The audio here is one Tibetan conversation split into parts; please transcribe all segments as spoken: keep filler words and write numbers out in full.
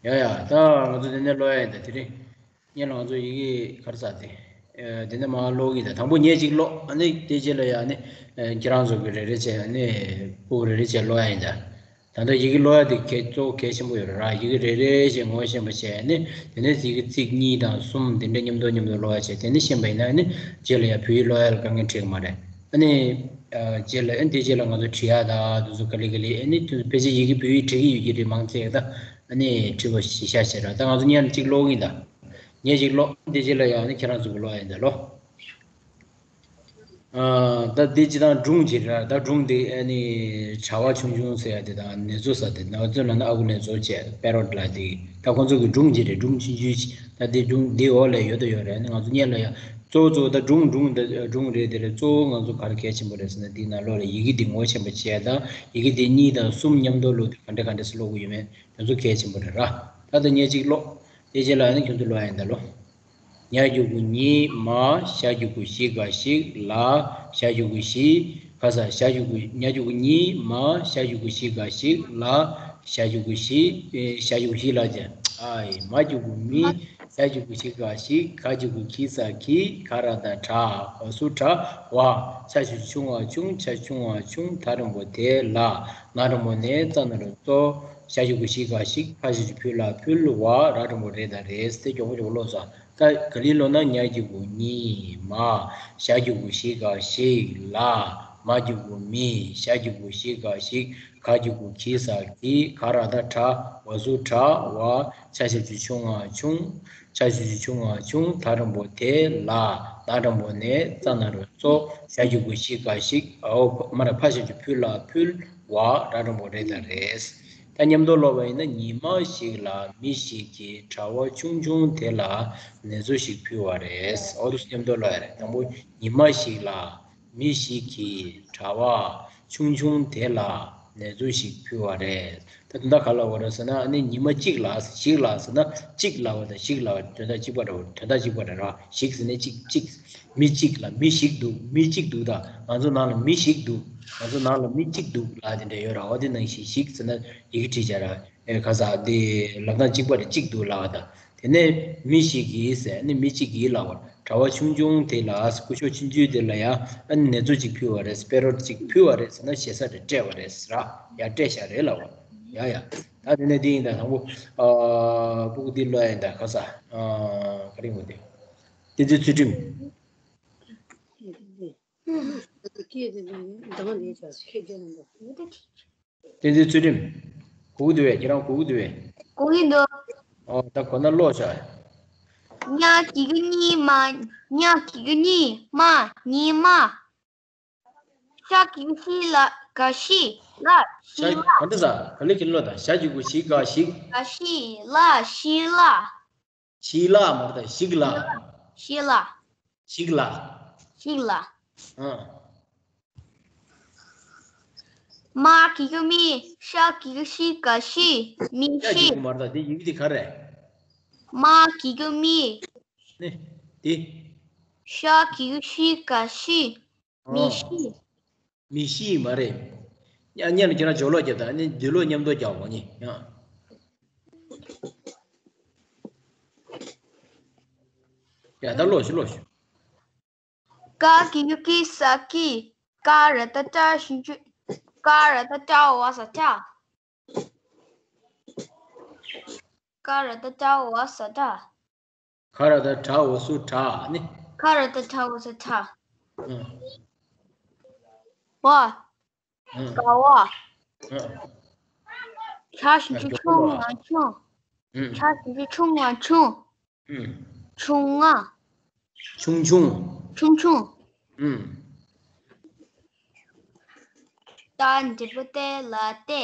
ཡ་ཡ། ད་ང་ཚོ་དེ་ནས་ཀློག་ཡ་ཡིན། ད་དེ་རིང་སྔོན་ལ་ང་ཚོ་ཡི་གེ་ག་རེ་ཟེར་དེ། ཨ། དེ་ནས་མར་ཀློག་གི་ཡིན། ད་དང་པོ་ངས་གཅིག་ཀློག་ཨ་ནི་དེ་རྗེས་ལ་ཡ་ནི། ཨ། ཁྱེད་རང་ཚོ་གིས་རེ་རེ་བྱས། ཨ་ནི་ཕྲུ་གུ་རེ་རེ་བྱས་ཀློག་ཡ་ཡིན། ད། ད་ལྟ་ཡི་གེ་ཀློག་ཡ་དེ་གལ། གཙོ་བོ་གལ་ཆེན་པོ་ཡོད་རེད་ར། ཡི་གེ་རེ་རེ་བཞིན་ངོ་ཤེས་པ་བྱས་ནས། དེ་ནས་ཡི་གེ་ཚིག་གཉིས་དང་གསུམ་དེ་འདྲ་མཉམ་དུ་མཉམ་དུ་ཀློག་ཡ་བྱས། དེ་ནས་ཤེས་པ་ཡིན་ན་ནི་རྗེས་ལ་ཡ་བོད་ཡིག་ཀློག་ཡ་ལ་དཀའ་ངལ་འཕྲད་ཀྱི་མ་རེད། ཨ་ནི། ཨ། རྗེས་ལ། ཨ། དེ་རྗེས་ལ་ང་ཚོ་བྲིས་ཡ་ད་དེ་ཚོ་ག་ལེ་ག་ལེ། ཨ་ནི་དེ་ཚོ་ཕལ་ཆེར་ཡི་གེ་བོད་ཡིག་འབྲི་གི་ཡོད་ཀྱི་རེད། མང་ཆེ་ད། ཨ་ནི་བྲིས་པ་གཞི་བཞག་བྱས་ར། ད་ང་ཚོ་སྔོན་ལ་གཅིག་ཀློག་གི་ཡིན། ད་ངས་གཅིག་ཀློག་དེ་རྗེས་ལ་ཡ་ནི་ཁྱེད་རང་ཚོ་གིས་ཀློག་ཡ་ཡིན། ད་ཀློག་ཨ། ད་འདི་སྤྱིར་བཏང་སྒྲུང་ཅིག་རེད། ད་སྒྲུང་འདི་ཨ་ནི་གྲྭ་པ་ཆུང་ཆུང་ཟེར་ཡ་དེ་དང་ནེ་ཙོ་ཟེར་དེ། ནེ་ཙོ་ལབ་ན་ཨ་ཁུ་ནེ་ཙོ་བྱས། པེ་རོཊ་ལབ་དེ། ད་ཁོང་ཚོ་གི་སྒྲུང་ཅིག་རེད། སྒྲུང་ཆུང་ཆུང་ཅིག་ད་འདི་སྒྲུང་འདི་འོག་ལ་ཡོད་དོ་ཡོད་རེད། ཨ་ནི་ང་ཚོ་སྔོན་ལ་ཡ་གཙོ་བོ་གཙོ་བོ་ད་སྒྲུང་སྒྲུང་ད་སྒྲུང་རེད། དེ་རེད། གཙོ་བོ་ང་ཚོ་ག་རེ་གལ་ཆེན་པོ་རེད་ཟེར་ན། འདི་ནང་ལོགས་ལ་ཡི་གེ་འདི་ངོ་ཤེས་པ་བྱས་དང་། ཡི་གེ་འདི་གཉིས་དང་གསུམ་མཉམ་དུ་ཀློག་དུས་ག་འདྲ་ག་འདྲ་སེ་ཀློག་གི་ཡོད་མེད་དེ་ཚོ་གལ་ཆེན་པོ་རེད་ར། ད་ལྟ་ངས་གཅིག་ཀློག་དེ་རྗེས་ལ་ཨ་ནི་ཁྱོད་ཚོ་ཀློག་ཡ་ཡིན། ད་ཀློག་ཉ་གི་གུ་ཉི་མ། ཞ་གི་གུ་ཞི་ག་ཞིག་ལ། ཞ་གི་གུ་ཞི། ག་ས། ཞ་གི་གུ། ཉ་གི་གུ་ཉི་མ། ཞ་གི་གུ་ཞི་ག་ཞིག་ལ། ཞ་གི་གུ་ཞི། ཨེ། ཞ་གི་གུ་ཞི་ལ་ཅན། ཨའི། མ་གི་གུ་མི། ཞ་གི་གུ་ཞི་ག་ཞིག་ག་གི་གུ་གི་ས་གི་ག་ར་བཏགས་གྲ། འོ་སུ་གྲ། བ། ཆ་ཞབས་ཀྱུ་ཆུ་ང་ཆུང་། ཆ་ཆུང་ང་ཆུང་། ད་འགྲེང་བུ་དེ་ལ། ན་འགྲེང་བུ་ནས། ཙ་ན་རོ་ཙོ། ཞ་གི་གུ་ཞི་ག་ཞིག་ཕ་ཞབས་ཀྱུ་ཕུ་ལ་ཕུལ། བ། ར་འགྲེང་བུ་རེ་དང་རེས། དེ་མགྱོགས་པོ་མགྱོགས་པོ་ཀློག་ས། ད་ག་ལེར་ཀློག་ན། ཉ་གི་གུ་ཉི་མ། ཞ་གི་གུ་ཞི་ག་ཞིག་ལ། མ་གི་གུ་མི། ཞ་གི་གུ་ཞི་ག་ཞིག་ག་གི་གུ་གི་ས་གི་ག་ར་བཏགས་གྲ། འོ་སུ་གྲ། བ། ཆ་ཞབས་ཀྱུ་ཆུ་ང་ཆུང་། ཆ་ཞབས་ཀྱུ་ཆུ་ང་ཆུང་། ད་འགྲེང་བུ་དེ་ལ། ན་འགྲེང་བུ་ནས། ཙ་ན་རོ་ཙོ། ཞ་གི་གུ་ཞི་ག་ཞིག་འོ་མ་ར། ཕ་ཞབས་ཀྱུ་ཕུ་ལ་ཕུལ། བ། ར་འགྲེང་བུ་རེ་དང་རེས། ད་མཉམ་དུ་ཀློག་པ་ཡིན་ན། ཉི་མ་ཞིག་ལ་མི་ཞིག་གིས་གྲྭ་པ་ཆུང་ཆུང་དེ་ལ་ནེ་ཙོ་ཞིག་ཕུལ་བ་རེད། འོ་དེ་ཚོ་མཉམ་དུ་ཀློག་ཡ་རེད། དང་པོ། ཉི་མ་ཞིག་ལ་མི་ཞིག་གིས་གྲྭ་པ་ཆུང་ཆུང་དེ་ལ་ནེ་ཙོ་ཞིག་ཕུལ་བ་རེད། ད་དོན་དག་ག་ལབ་པ་རེད་ཟེར་ན། ཨ་ནི་ཉི་མ་གཅིག་ལ། ཞིག་ལ་ཟེར་ན། གཅིག་ལབ་པ་དང་ཞིག་ལབ་པ་དོན་དག་གཅིག་པ་རེད། དོན་དག་གཅིག་པ་རེད་ར། ཞིག་ཟེར་ནས་གཅིག་གཅིག་མི་གཅིག་ལ། མི་ཞིག་འདུག་མི་གཅིག་འདུག་ད་ང་ཚོ་ནང་ལ་མི་ཞིག་འདུག་ང་ཚོ་ནང་ལ་མི་གཅིག་འདུག་ལབ་དེ་འདྲ་ཡོད་ར། འོ་དེ་ནང་བཞིན་ཞིག་ཟེར་ན་ཡི་གེ་བྲིས་བྱས་ར། ཨེ། ག་ས། དེ་ལབ་སྟངས་གཅིག་པ་རེད། གཅིག་འདུག་ལབ་པ་དང་། དེ་ནས་མི་ཞིག་གིས་ཟེར་ནི་མི་གཅིག་གིས་ལབ་པ། གྲྭ་པ་ཆུང་ཆུང་དེ་ལ། སྐུ་ཞབས་ཆུང་ཆུང་དེ་ལ་ཡ་ཨ་ནི་ནེ་ཙོ་གཅིག་ཕུལ་བ་རེད། པེ་རོཊ་གཅིག་ཕུལ་བ་རེད་ཟེར་ན། ཞེ་ས་རེ་སྤྲད་པ་རེད་ཟེར་ར། ཡ་སྤྲད་བཞག་རེད་ལབ་པ། ཡ་ཡ། ད་དེ་ནས་དེ་ཡིན། ད་དང་པོ། ཨ། ཕྲུ་གུ་འདི་ཀློག་ཡ་ཡིན། ད་ག་ས། ཨ། ག་རེ་ཡིན་དེ། བསྟན་འཛིན་ཚུལ་ཁྲིམས། བསྟན་འཛིན་ཚུལ་ཁྲིམས། གོ་གི་འདུག་གས། ཁྱེད་རང་གོ་གི་འདུག་གས། གོ་གི་འདུག་ཨོ། ད་གོ་ན་ཀློག་ཤོག་ཉ་གི་གུ་ཉི་མ། ཉ་གི་གུ་ཉི་མ། ཉི་མ། ཞ་གི་གུ་ཞི་ལ། ག་ཞི་ལ། ཞི་ལ། ག་འདྲ་ཟ། ག་ལེར་ཀློག་དང་། ཞ་གི་གུ་ཞི་ག་ཞིག་ག་ཞི་ལ། ཞི་ལ། ཞི་ལ་མ་རེད་ད། ཞིག་ལ། ཞི་ལ། ཞིག་ལ། ཞིག་ལ། ཞིག་ལ། ཨ། མ་གི་གུ་མི། ཤ་གི་གུ་ཤི་ག་ཤི། མི་ཤ་གི་ཤི། གུ་མ་རེད་ད། དེ་ཡི་གེ་དེ་ག་རེ་རེད། མ་གི་གུ་མི། ནི། དེ། ཤ་གི་གུ་ཤི་ག་ཤི། མི་ཤི། མི་ཤི་མ་རེད། ཡང་སྔོན་ལ་ཁྱེད་རང་སྦྱོར་ཀློག་རྒྱབ་དང་། ཨ་ནི་འདི་ཀློག་མཉམ་དུ་རྒྱག་དགོས་ནི་ཡང་། ཡ་ད་ཀློག་ཤོག་ཀློག་ཤོག་ག་གི་གུ་ཀི་ས་ཀི། ཀ་ར་བཏགས་ཀྲ་ཞབས་ཀྱུ། ཀ་ར་བཏགས་ཀྲ་འོ་ས་ཀྲ། ཀ་ར་བཏགས་ཀྲ་འོ་ས་ཀྲ། ཁ་ར་བཏགས་གྲ་འོ་སུ་གྲ་ནི། ཁ་ར་བཏགས་གྲ་འོ་སུ་གྲ། ཨང་། བ། ཨང་། ག་བ། ཨང་། ཆ་ཞབས་ཀྱུ་ཆུ་ང་ཆུང་། ཨང་། ཆ་ཞབས་ཀྱུ་ཆུ་ང་ཆུང་། ཨང་། ཆུང་ང་། ཆུང་ཆུང་། ཆུང་ཆུང་། ཨང་། ད་འགྲེང་བུ་ཏེ་ལ་ཏེ།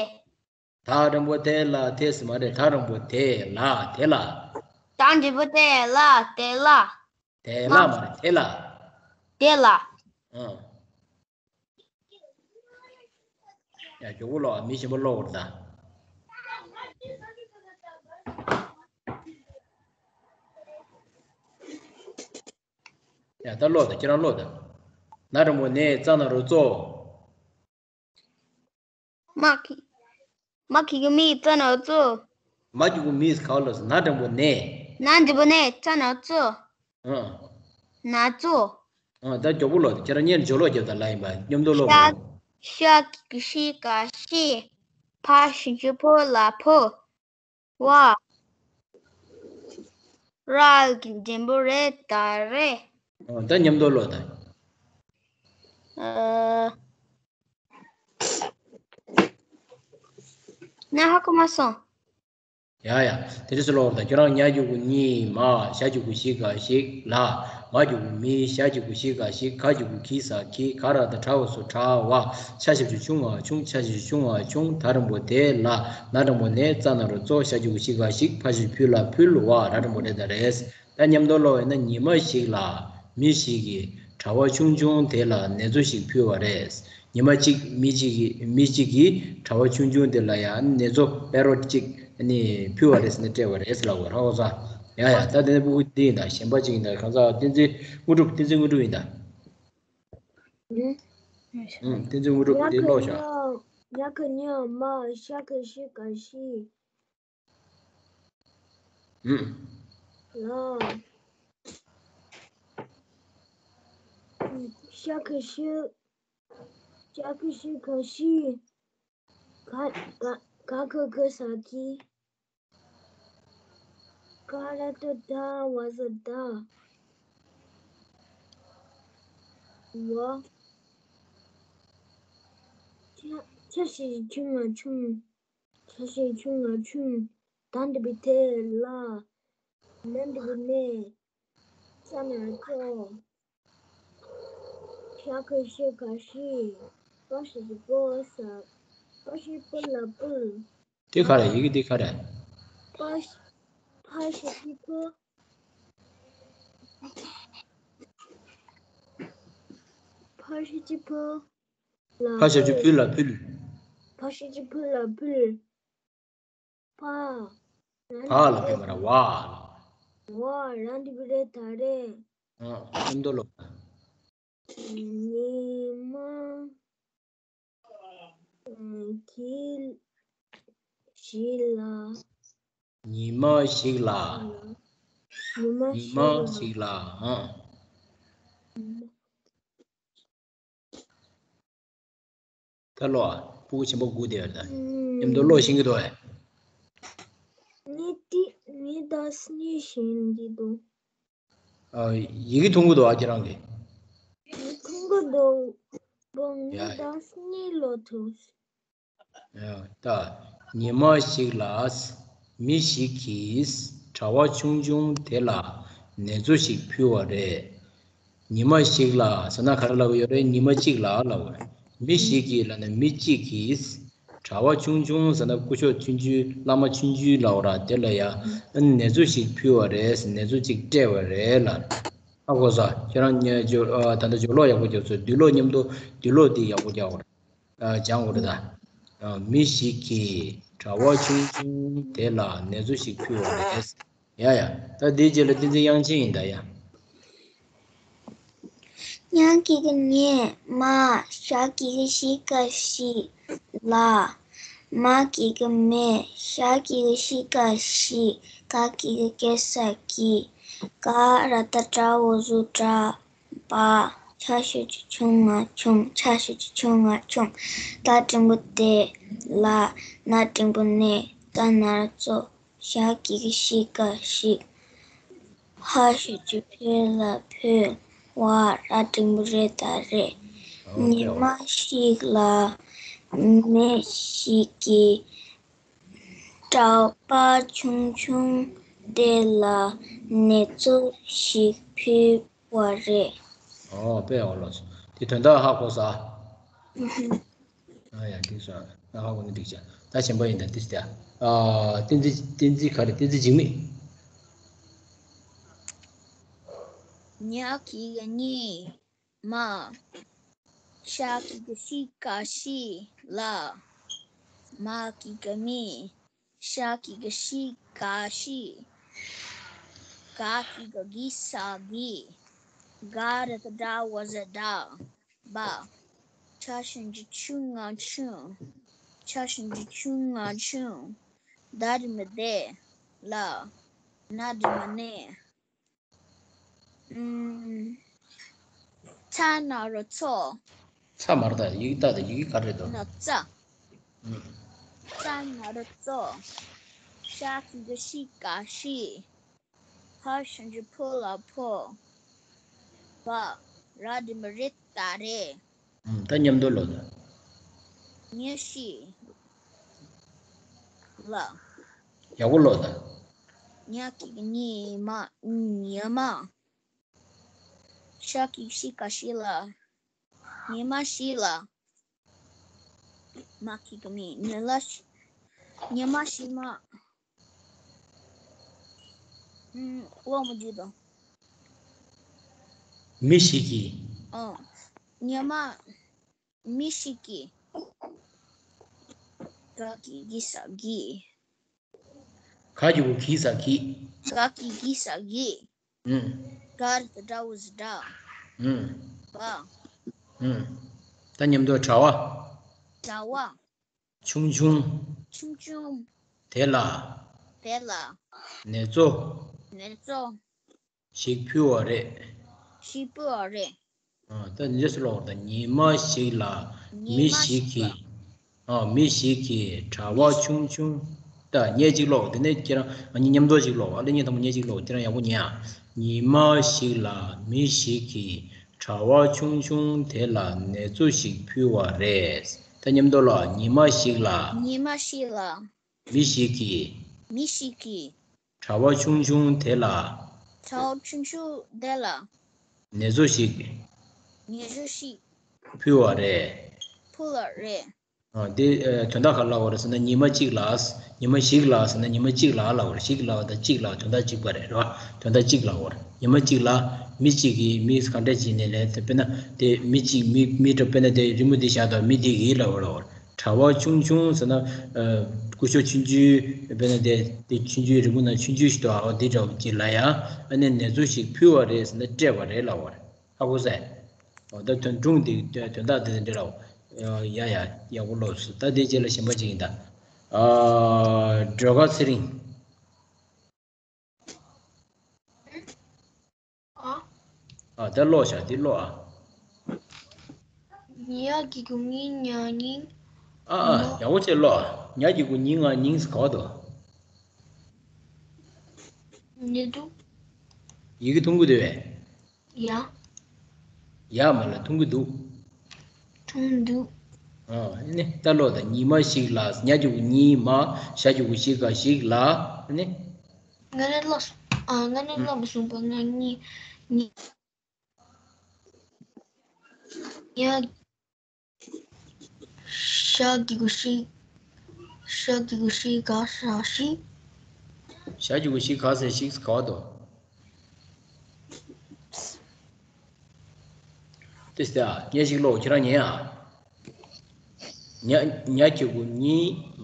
ད་འགྲེང་བུ་ཏེ་ལ་ཏེ་ཟེར་མ་རེད། ད་འགྲེང་བུ་དེ་ལ་དེ་ལ། ད་འགྲེང་བུ་ཏེ་ལ་དེ་ལ། དེ་ལ་མ་རེད། དེ་ལ། དེ་ལ། ཨང་། ཡ་མགྱོགས་པོ་ཀློག་མི་གཞན་པ་ཀློག་དགོས་རེད་ད། ཡ་ད་ཀློག་དང་། ཁྱེད་རང་ཀློག་དང་། ན་འགྲེང་བུ་ནས། ཙ་ན་རོ་ཙོ། མ་གི་མ་གི་གི་མི་ཙ་ན་ཙོ། མ་གི་གུ་མི་ག་ལ་ན་འགྲེང་བུ་ནས། ན་འགྲེང་བུ་ནས་ཙ་ན་ཙོ། ཨ། ན་ཙོ། ཨ། ད་མགྱོགས་པོ་ལོ། ཁྱེད་རང་སྔོན་ལ་སྦྱོར་ཀློག་རྒྱབ་དང་ལབ་ཡིན་པ། མཉམ་དུ་ཀློག་དགོས། ཤ་གི་གུ་ཤི་ག་ཤིས། ཕ་ཞབས་ཀྱུ་ཕུ་ལ་ཕུལ། བ། ར་གི་འགྲེང་བུ་རེ་ད་རེད། ཨ། ད་མཉམ་དུ་ཀློག་དང་། ཨ། ང་ཧ་གོ་མ་སོང་། ཡ་ཡ། དེ་འདྲ་སེ་ཀློག་དང་། ཁྱོད་རང་ཉ་གི་གུ་ཉི་མ། ཞ་གི་གུ་ཞི་ག་ཤིས་ལ། མ་གི་གུ་མི། ཞ་གི་གུ་ཤི་ག་ཤིས། ག་གི་གུ་གི་ས་གིས། ག་ར་བཏགས་གྲ་འོག་ཟུར་གྲྭ་བ། ཆ་ཞབས་ཀྱུ་ཆུ་ང་ཆུང་། ཆ་ཞབས་ཀྱུ་ཆུ་ང་ཆུང་། ད་འགྲེང་བུ་དེ་ལ། ན་འགྲེང་བུ་ནས་ཙ་ན་རོ་ཙོ། ཞ་གི་གུ་ཤི་ག་ཤིས། ཕ་ཞབས་ཀྱུ་ཕུ་ལ་ཕུལ། བ། ར་འགྲེང་བུ་རེ་ད་རེད། ད་མཉམ་དུ་ཀློག་ཡིན་ན། ཉི་མ་ཞིག་ལ་མི་ཞིག་གིས་གྲྭ་བ་ཆུང་ཆུང་དེ་ལ་ནེ་ཙོ་ཞིག་ཕུལ་བ་རེད། ཉི་མ་གཅིག་མི་གཅིག་གིས། མི་གཅིག་གིས་གྲྭ་བ་ཆུང་ཆུང་དེ་ལ་ཡང་ནེ་ཙོ་པེ་རོ་གཅིག་ནི་ཕུལ་བ་རེད་ཟེར་ནས་སྤྲད་པ་རེད་ཟེར་ལབ་པ་རེད། ཧ་གོ་སོང་། ཡ་ཡ། ད་དེ་ནས་སྤུ་གུ་འདི་ཡིན་ད། གཞན་པ་གཅིག་ཡིན་ད། གང་ཟག་བསྟན་འཛིན་དངོས་གྲུབ། བསྟན་འཛིན་དངོས་གྲུབ་ཡིན་ད། ཨུ། བསྟན་འཛིན་དངོས་གྲུབ་འདི་ཀློག་ཤོག། ཉ་གི་ཉི་མ། ཤ་གི་གུ་ཤི་ག་ཤིས། ཨུ། ལ། ཤ་གི་གུ་ཤི། ཤ་གི་གུ་ཤི་ག་ཤིས། ག་ག་ག་གི་གུ་ས་གིས། ག་ར་བཏགས་གྲ་འོག་ཟུར་གྲྭ། བ། ཆ་ཆ་ཞབས་ཀྱུ་ཆུ་ང་ཆུང་། ཆ་ཞབས་ཀྱུ་ཆུ་ང་ཆུང་། ད་འགྲེང་བུ་དེ་ལ། ན་འགྲེང་བུ་ནས་ཙ་ན་ཙོ། ཤ་གི་གུ་ཤི་ག་ཤིས། ཕ་ཞབས་ཀྱུ་ཕུ་ས། ཕ་ཞབས་ཀྱུ་ཕུ་ལ་ཕུལ། དེ་ག་རེད། ཡི་གེ་དེ་ག་རེད། ཕ་ཕ་ཞབས་ཀྱུ་ཕུ། ཕ་ཞབས་ཀྱུ་ཕུ་ལ། ཕ་ཞབས་ཀྱུ་ཕུ་ལ་ཕུལ། ཕ་ཞབས་ཀྱུ་ཕུ་ལ་ཕུལ། བ། བ་ལ་ཕུལ་མ་རེད། བ་ལ། བ། ར་འགྲེང་བུ་རེ་ད་རེད། ཨ། མཉམ་དུ་ཀློག། ཉི་མ་གི་ཞིག་ལ། ཉི་མ་ཞིག་ལ། ཉི་མ་ཉི་མ་ཞིག་ལ། ཞིག་ལ། ཨ། ད་ཀློག་ཨ། སྤུ་གུ་ཆེན་པོ་སྒུག་བསྡད་ཡོད་ད། མཉམ་དུ་ཀློག་ཤེས་ཀྱི་འདུག་ཨེ། ངས་ཏི་ངས་ད་སྙིང་ཞེན་གྱི་འདུག་ཨ། ཡི་གེ་མཐོང་གི་འདུག་ཨ། ཁྱེད་རང་གིས། ཡི་གེ་མཐོང་གི་འདུག་བོ་ངས་ཡ། ད་སྙིང་ལོ་ཐུག་ཡ། ད། ཉི་མ་ཞིག་ལ་མི་ཞིག་གིས་གྲྭ་བ་ཆུང་ཆུང་དེ་ལ་ནེ་ཙོ་ཞིག་ཕུལ་བ་རེད། ཉི་མ་ཞིག་ལ་ཟེར་ན་ག་རེ་ལབ་ཀྱི་ཡོད་རེད། ཉི་མ་གཅིག་ལ་ལབ་པ་རེད། མི་ཞིག་གིས་ལབ་ན་མི་གཅིག་གིས། གྲྭ་བ་ཆུང་ཆུང་ཟེར་ན་སྐུ་ཞབས་ཆུང་ཆུང་བླ་མ་ཆུང་ཆུང་ལབ་པ་རེད། དེ་ལ་ཡང་ནེ་ཙོ་ཞིག་ཕུལ་བ་རེད། ནེ་ཙོ་གཅིག་སྤྲད་པ་རེད་ལབ། ཧ་གོ་སོང་། ཁྱེད་རང་ཉ་ཇོ་ཨ། ད་ལྟ་སྦྱོར་ཀློག་ཡག་པོ་རྒྱབ་སོང་། འདུག་ཀློག་མཉམ་དུ་འདུག་ཀློག་འདི་ཡག་པོ་རྒྱག་དགོས་རེད། ཨ། སྦྱང་དགོས་རེད་ད། ཨ། མི་ཞིག་གིས་གྲྭ་བ་ཆུང་ཆུང་དེ་ལ་ནེ་ཙོ་ཞིག་ཕུལ་བ་རེད། ཡ་ཡ། ད་འདིའི་རྗེས་ལ་བསྟན་འཛིན་དབྱངས་ཅན་ཡིན་ད་ཡ། ཉ་གི་གུ་ཉི་མ། ཤ་གི་གུ་ཤི་ག་ཤིས་ལ། མ་གི་གུ་མི། ཤ་གི་གུ་ཤི་ག་ཤིས། ག་གི་གུ་གེ་ས་གིས། ག་ར་བཏགས་གྲ་འོག་ཟུར་གྲྭ། བ། ཆ་ཞབས་ཀྱུ་ཆུ་ང་ཆུང་། ཆ་ཞབས་ཀྱུ་ཆུ་ང་ཆུང་། ད་འགྲེང་བུ་དེ་ལ། ན་འགྲེང་བུ་ནས་ཙ་ན་རོ་ཙོ། ཤ་གི་གུ་ཤི་ག་ཤིས། ཕ་ཞབས་ཀྱུ་ཕུ་ལ་ཕུལ། བ། ར་འགྲེང་བུ་རེ་ད་རེད། ཨོ་ཉི་ཀེ། མ་ཞིག་ལ་མི་ཞིག་གིས་གྲྭ་པ་ཆུང་ཆུང་དེ་ལ་ནེ་ཙོ་ཞིག་ཕུལ་བ་རེད། ཨོ་དཔེ་ཡག་པོ་ལགས་སོ། དེ་དོན་དག་ཧ་གོ་སོང་། ཨ་ཡ། འགྲིག་སོང་། ད་ཧ་གོ་ན་འགྲིག་བྱ། ད་གཞན་པ་ཡིན་ད། དེ་ད། ཨ། བསྟན་འཛིན། བསྟན་འཛིན་ག་རེ། བསྟན་འཛིན་འཇིགས་མེད། ཉ་གི་གུ་ཉི་མ། ཤ་གི་གུ་ཤི་ག་ཤིས་ལ། མ་གི་གུ་མི། ཤ་གི་གུ་ཤི་ག་ཤིས། ག་གི་གུ་གི་ས་གིས། ག་ར་བཏགས་གྲ་འོག་ཟུར་གྲྭ། བ། ཆ་ཞབས་ཀྱུ་ཆུ་ང་ཆུང་། ཆ་ཞབས་ཀྱུ་ཆུ་ང་ཆུང་། ད་རེ་མ་དེ་ལ། ན་རེ་མ་ནས། ཨུམ། ཚ་ན་རོ་ཚོ། ཚ་མ་རེད་ད། ཡི་གེ་ལྟ་དང་ཡི་གེ་ག་རེ་རེད་དོ། ན་ཚ། ཨུམ། ཚ་ན་རོ་ཚོ། ཤ་གི་གུ་ཤི་ག་ཤི། ཕ་ཞབས་ཀྱུ་ཕུ་ལ་ཕོ། བ། ར་འགྲེང་བུ་རེ་ད་རེད། ཨུམ། ད་མཉམ་དུ་ཀློག་དང་། ཉི་ཤི་ལ། ཡག་པོ་ཀློག་དང་། ཉ་གི་གུ་ཉི་མ། ཉི་མ། ཤ་གི་གུ་ཤི་ག་ཤི་ལ། ཉི་མ་ཤི་ལ། མ་གི་གུ་མི། ཉི་ལ་ཤི། ཉི་མ་ཤི་མ། ཨུམ། ཀློག་མི་འདུག་དང་། མི་ཞིག་གིས། ཨོ། ཉི་མ། མི་ཞིག་གིས། ག་གི་གུ་གི་ས་གིས། ག་གི་གུ་གི་ས་གིས། ག་གི་གུ་གི་ས་གིས། ཨུམ། ག་ར་ཏ་གྲ་བོ་ཟ་གྲ། ཨུམ། བ། ཨུམ། ད་མཉམ་དུ། གྲྭ་བ། གྲྭ་བ། ཆུང་ཆུང་། ཆུང་ཆུང་། དེ་ལ། དེ་ལ། ནེ་ཙོ། ནེ་ཙོ། ཞིག་ཕུལ་བ་རེད། ཞིག་ཕུལ་བ་རེད། ཨ། ད་རྗེས་སུ་ཀློག་དང་། ཉི་མ་ཞིག་ལ་མི་ཞིག་གིས། ཨ། མི་ཞིག་གིས་གྲྭ་བ་ཆུང་ཆུང་། ད་སྙན་ཅིག་ཀློག་དེ་ནས་ཁྱེད་རང་ང་གཉིས་མཉམ་དུ་ཅིག་ཀློག་ཨ་ལེ། ངས་དང་པོ་སྙན་ཅིག་ཀློག་ཁྱེད་རང་ཡག་པོ་ཉན་ཨ། ཉི་མ་ཞིག་ལ་མི་ཞིག་གིས་གྲྭ་བ་ཆུང་ཆུང་དེ་ལ་ནེ་ཙོ་ཞིག་ཕུལ་བ་རེད། ད་མཉམ་དུ་ཀློག་ཉི་མ་ཞིག་ལ། ཉི་མ་ཞིག་ལ། མི་ཞིག་གིས། མི་ཞིག་གིས། གྲྭ་བ་ཆུང་ཆུང་དེ་ལ། གྲྭ་བ་ཆུང་ཆུང་དེ་ལ། ནེ་ཙོ་ཞིག་ནེ་ཙོ་ཞིག་ཕུལ་བ་རེད། ཕུལ་བ་རེད། ཨ། དེ། ཨ། དོན་དག་ག་རེ་ལབ་པ་རེད་ཟེར་ན། ཉི་མ་གཅིག་ལ། ཉི་མ་ཞིག་ལ་ཟེར་ན་ཉི་མ་གཅིག་ལ་ལབ་པ་རེད། ཞིག་ལབ་པ་དང་གཅིག་ལབ་དོན་དག་གཅིག་པ་རེད། རེད་པ། དོན་དག་གཅིག་ལབ་པ་རེད། ཉི་མ་གཅིག་ལ་མི་གཅིག་གིས། མི་ག་འདྲ་བྱས་ནས་ལབ་དེ། དཔེར་ན་དེ་མི་གཅིག་མི། མི་འདྲ། དཔེར་ན་དེ་རི་མོ་འདི་བཞག་དང་། མི་འདི་གིས་ལབ་པ་རེད། གྲྭ་བ་ཆུང་ཆུང་ཟེར་ན། ཨ། སྐུ་ཞབས་ཆུང་ཆུང་། དཔེར་ན་དེ། དེ་ཆུང་ཆུང་རི་མོ་ནང་ཆུང་ཆུང་ཞིག་འདུག་ཨ། འོ་དེ་འདྲ་བོ་ཅིག་ལ་ཡ། ཨ་ནི་ནེ་ཙོ་ཞིག་ཕུལ་བ་རེད་ཟེར་ན་སྤྲད་པ་རེད་ལབ་པ་རེད། ཧ་གོ་སོང་། འོ་ད་དོན་སྒྲུང་དེ་དོན་དག་དེ་འདྲ་ལ། ཡ་ཡ། ཡག་པོ་ཀློག་སོང་། ད་དེ་རྗེས་ལ་གཞན་པ་ཅིག་ཡིན་ད། ཨ། སྒྲོལ་དཀར་ཚེ་རིང་། ཨ། ཨ། ད་ཀློག་བྱ། འདི་ཀློག་ཨ། ཉ་གི་གུ་ཉི། ཉ་ཉིང་། ཨ་ཨ། ཡག་པོ་བྱས་ཀློག་ཨ། ཉ་གི་གུ་ཉི། ང་ཉིང་ཟེར་ག་བ་དོ། ཉི་འདུག་ཡི་གེ་མཐོང་གི་འདུག་པས། ཡ། ཡ་མ་ལ་མཐོང་གི་འདུག་མཐོང་འདུག་ཨ་ནི་ད་ཀློག་དང་། ཉི་མ་ཞིག་ལ། ཉ་གི་གུ་ཉི། མ། ཞ་གི་གུ་ཞི་ག་ཞིག་ལ། ཨ་ནི། ང་ནི་ཀློག་སོང་། ཨ། ང་ནི་ཀློག་མ་སོང་པ། ང་ཉི། ཉི། ཉ། ཞ་གི་གུ་ཞི། ཞ་གི་གུ་ཞི་ག་ཞ་ཞིག་ཞ་གི་གུ་ཞི་ག་ས་ཞིག་ག་བ་དོ། ཏི་སྟེ་ཨ། སྙན་ཞིག་ཀློག་ཁྱེད་རང་ཉན་ཨ། ཉ། ཉ་གི་གུ་ཉི།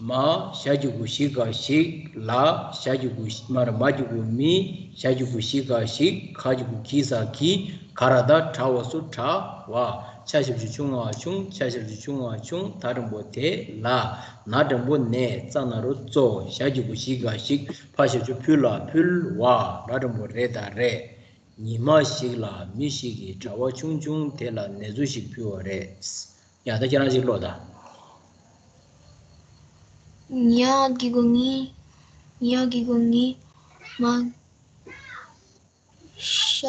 མ། ཞ་གི་གུ་ཞི་ག་ཞིག་ལ། ཞ་གི་གུ་ཞི། མ་ར། མ་གི་གུ་མི། ཞ་གི་གུ་ཞི་ག་ཞིག་ག་གི་གུ་གི་ས་གིས། ག་ར་ད་གྲ་བ་སུ་གྲ་བ། ཆ་ཞབས་ཀྱུ་ཆུ་ང་ཆུང་། ཆ་ཞབས་ཀྱུ་ཆུ་ང་ཆུང་། ད་འགྲེང་བུ་དེ་ལ། ན་འགྲེང་བུ་ནས། ཙ་ན་རོ་ཙོ། ཞ་གི་གུ་ཞི་ག་ཞིག་ཕ་ཞབས་ཀྱུ་ཕུ་ལ་ཕུལ་བ། ར་འགྲེང་བུ་རེ་ད་རེད། ཉི་མ་ཞིག་ལ་མི་ཞིག་གིས་གྲྭ་བ་ཆུང་ཆུང་དེ་ལ་ནེ་ཙོ་ཞིག་ཕུལ་བ་རེད། ཡ། ད་ཁྱེད་རང་ཞིག་ཀློག་དང་། ཉ་གི་གུ་ཉི། ཉ་གི་གུ་ཉི། མ། ཤ།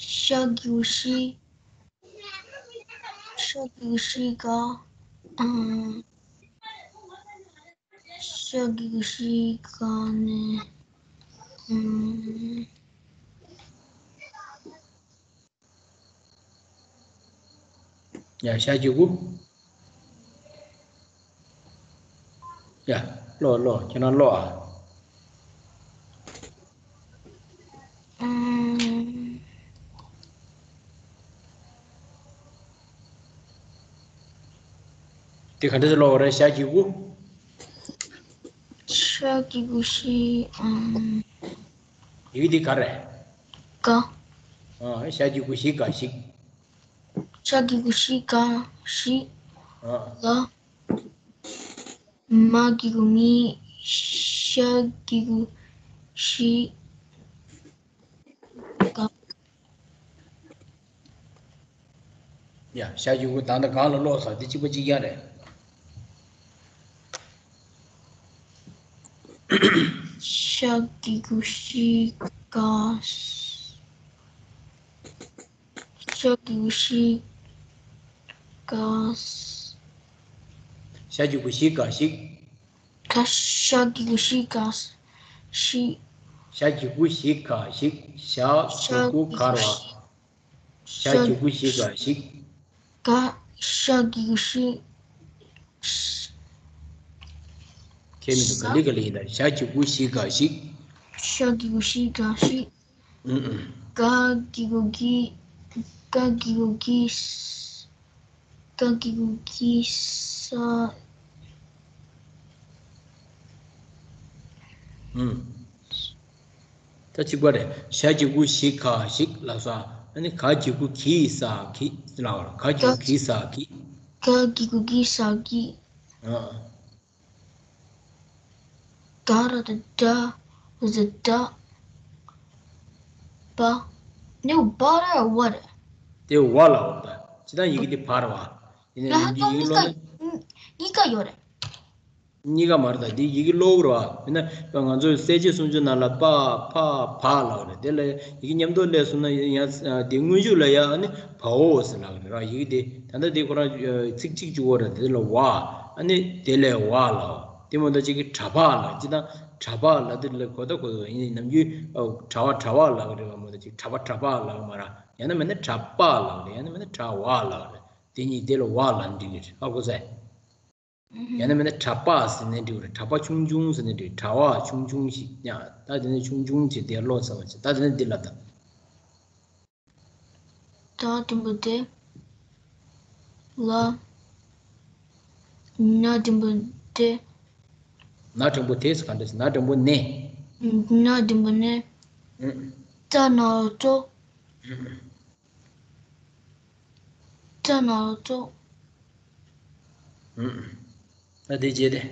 ཤ་གི་གུ་ཤི། ཤ་གི་གུ་ཤི་ག་ཨང་། ཤ་གི་གུ་ཤི་ག་ནས། ཨང་། ཡ། ཤ་གི་གུ། ཡ། ཀློག་ཀློག་ཁྱེད་རང་ཀློག་ཨ། ཨང་། དེ་ག་འདྲ་ཞིག་ཀློག་པ་རེད། ཤ་གི་གུ། ཤ་གི་གུ་ཤི། ཨང་། ཡི་གེ་འདི་ག་རེད། ག་ཨ། ཞ་གི་གུ་ཞི་ག་ཞིག་ཤ་གི་གུ་ཤི་ག་ཞིག་ཨ། ལ། མ་གི་གུ་མི། ཤ་གི་གུ་ཤི་ག་ཡ། ཤ་གི་གུ་ད་ལྟ་གང་ལ་ཀློག་ཚར། འདི་གཅིག་པ་གཅིག་རྐྱང་རེད། ཤ་གི་གུ་ཤི་ག་ཤ་གི་གུ་ཤི་ག་ཤ་གི་གུ་ཤི་ག་ཤིག་ག་ཤ་གི་གུ་ཤི་ག་ཤི། ཤ་གི་གུ་ཤི་ག་ཤིག་ཤ་གི་གུ་ག་ར་བ། ཤ་གི་གུ་ཤི་ག་ཤིག་ག་ཤ་གི་གུ་ཤི། ཁྱེད་མི་འདུག་ག་ལི་ག་ལི་ཡིན་ད། ཤ་གི་གུ་ཤི་ག་ཤིག་ཤ་གི་གུ་ཤི་ག་ཤིག་ཨུ་ཨུ། ག་གི་གུ་གི། ག་གི་གུ་གི། ག་གི་གུ་གི་ས། ཨུ། ད་གཅིག་པ་རེད། ཤ་གི་གུ་ཤི་ག་ཤིག་ལབ་ས། ཨ་ནི་ག་གི་གུ་གི་ས་གི་ལབ་ར། ག་གི་གུ་གི་ས་གི་ག་གི་གུ་གི་ས་གི་ཨ། ག་ར་ད་ད་ཟ་ད། པ། ནི་བ་ར་བ་ར། དེ་བ་ལ་འོ་ད། ཅི་ད་ཡི་གེ་དེ་བ་ར་བ། ཡིན་ན་ཡི་གེ་ཡིག་ཀློག་ན། གཉིས་ཀ་ཡོད་རེད། གཉིས་ཀ་མ་རེད་ད། དེ་ཡི་གེ་ཀློག་ར་བ། ཡིན་ན་ང་ཚོའི་གསལ་བྱེད་སུམ་ཅུ་ནང་ལ་པ་ཕ་བ་ལ་འོ་རེད། དེ་ལ་ཡི་གེ་མཉམ་དུ་སླེབས་སོང་ན་ཡང་དེ་དངོས་གཞུག་ལ་ཡ་ཨ་ནི་བ་འོ་ཟེར་ལ་རེད་ར། ཡི་གེ་དེ་ད་ལྟ་དེ་ཁོ་རང་ཚིག་གཅིག་གཅིག་འོ་རེད། དེ་ལ་བ། ཨ་ནི་དེ་ལས་བ་ལ། དེ་མོ་ད་ཅིག་གི་གྲྭ་པ་ལ་ཅི་ད་གྲྭ་པ་ལ་དེ་ལ་གོ་ད་གོ་ཡིན་ནམ་རྒྱུན་གྲྭ་པ་གྲྭ་པ་ལ་རེད་བ། མོ་ད་ཅིག་གྲྭ་པ་གྲྭ་པ་ལ་མ་ར། ཡང་ན་མིན་ན་གྲྭ་པ་ལ་རེད། ཡང་ན་མིན་ན་གྲྭ་བ་ལ་རེད། དེ་གཉིས་དེ་ལ་བ་ལ་འགྲིག་གི་རེད། ཧ་གོ་ས། ཡང་ན་མིན་ན་གྲྭ་པ་ཟེར་ནས་འགྲིག་རེད། གྲྭ་པ་ཆུང་ཆུང་ཟེར་ནས་འགྲིག་གྲྭ་བ་ཆུང་ཆུང་ཞིག་ཡང་ད་དེ་ནས་ཆུང་ཆུང་ཞིག་དེ་ཀློག་ཚར་བ་ཞིག་ད་དེ་ནས་འདི་ལ་ད། ད་དུམ་བུ་དེ། ལ། ན་དུམ་བུ་དེ། ན་དུམ་བུ་དེ་ཟེར་ག་འདྲ་ཟེར། ན་དུམ་བུ་ནས། ན་དུམ་བུ་ནས། ཨུ། ཏ་ན་རོ་ཏོ། ཏ་ན་རོ་ཏོ། ཨུ། ད་དེ་རྗེས་དེ།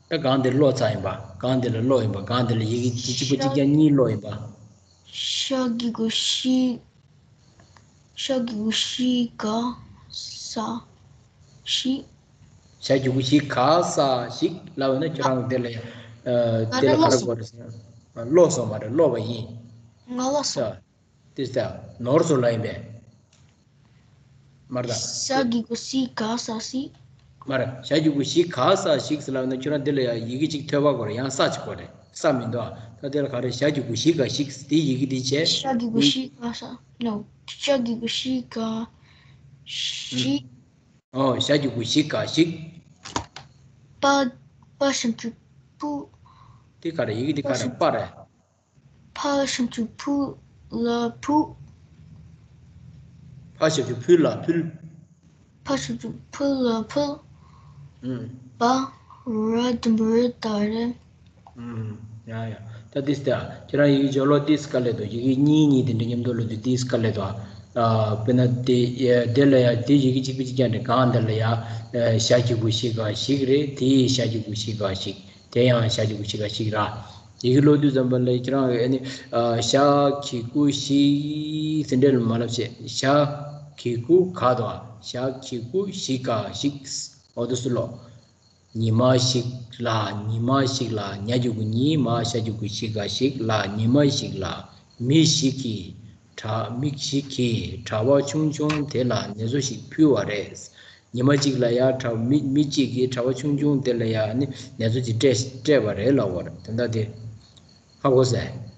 ད་གང་དེ་ཀློག་ཚར་ཡིན་པ། གང་དེ་ལ་ཀློག་ཡིན་པ། གང་དེ་ལ་ཡི་གེ་གཅིག་པ་གཅིག་རྐྱང་གཉིས་ཀློག་ཡིན་པ། ཤ་གི་གུ་ཤི། ཤ་གི་གུ་ཤི་ག་ས་ཤི། ཤ་གི་གུ་ཤི་ག་ས་ཤིག་ལབ་ན་ཁྱོད་རང་དེ་ལ་ཨ། ང་དེ་ལ་ག་རེ་ཀློག་སོང་། གོ་རེ་ཟེར་ན། ཀློག་སོང་མ་རེད། ཀློག་པ་ཡིན། ང་ཀློག་སོང་། ཨ། དེ་ལྟ་ནོར་སོང་ལ་ཡིན་པས། མ་རེད་ད། ཤ་གི་གུ་ཤི་ག་ས་ཤི། མ་རེད། ཤ་གི་གུ་ཤི་ག་ས་ཤིག་ཟེར་ལབ་ན་ཁྱོད་རང་འདི་ལ་ཡང་ཡི་གེ་གཅིག་ཐོལ་པ་དགོས་རེད། ཡང་ས་གཅིག་དགོས་རེད། ས་མི་འདུག་ཨ། ད་དེ་ལ་ག་རེ། ཤ་གི་གུ་ཤི་ག་ཤིག་དེ་ཡི་གེ་དེ་བྱས། ཤ་གི་གུ་ཤི་ག་ས། ནོ། ཤ་གི་གུ་ཤི་ག་ཤི། ཨོ། ཤ་གི་གུ་ཤི་ག་ཤིག་པ། པ་ཞབས་ཀྱུ་པུ། དེ་ག་རེ། ཡི་གེ་དེ་ག་རེ། པ་རེད། ཕ་ཞབས་ཀྱུ་ཕུ་ལ་ཕུ། ཕ་ཞབས་ཀྱུ་ཕུ་ལ་ཕུལ། ཕ་ཞབས་ཀྱུ་ཕུ་ལ་ཕུལ། ཨུམ། པ་ར་དུམ་བུ་རི་ད་རེད། ཨུམ། ཡ་ཡ། ད་ཏིས་ཏ། ཁྱེད་རང་ཡི་གེ་སྦྱོར་ཀློག་ཏིས་དཀའ་ལས་འདུག་ཡི་གེ་གཉིས་གཉིས་དེ་འདྲ་མཉམ་དུ་ཀློག་དུས་ཏིས་དཀའ་ལས་འདུག་ཨ། དཔེར་ན་དེ། དེ་ལ་ཡ་དེ་ཡི་གེ་གཅིག་པུ་གཅིག་རྐྱང་རེད། གང་དེ་ལ་ཡ། ཤ་གི་གུ་ཤི་ག་ཤིག་རེད། དེ་ཡི་ཤ་གི་གུ་ཤི་ག་ཤིག་དེ་ཡང་ཤ་གི་གུ་ཤི་ག་ཤིག་ར། ཡི་གེ་ཀློག་དུས་ཙམ་པ་ལ་ཁྱེད་རང་ཨ་ནི། ཤ་གི་གུ་ཤི་ཟེར་འདྲ་ལ་མ་ལབ་བྱས། ཤ་གི་གུ་ག་དོ། ཤ་གི་གུ་ཤི་ག་ཤིག་འོ་དུ་སུ་ལོ། ཉི་མ་ཞིག་ལ། ཉི་མ་ཞིག་ལ། ཉ་གི་གུ་ཉི། མ་ཞ་གི་གུ་ཤི་ག་ཤིག་ལ། ཉི་མ་ཞིག་ལ། མི་ཞིག་གིས། གྲྭ། མི་ཞིག་གིས་གྲྭ་པ་ཆུང་ཆུང་དེ་ལ་ནེ་ཙོ་ཞིག་ཕུལ་བ་རེད། ཉི་མ་གཅིག་ལ་ཡ་གྲྭ། མི། མི་གཅིག་གིས་གྲྭ་པ་ཆུང་ཆུང་དེ་ལ་ཡ་ནི་ནེ་ཙོ་ཅིག་སྤྲད། སྤྲད་པ་རེད་ལབ་པ་རེད། དེ་འདྲ་དེ་ཧ་གོ་སོང་།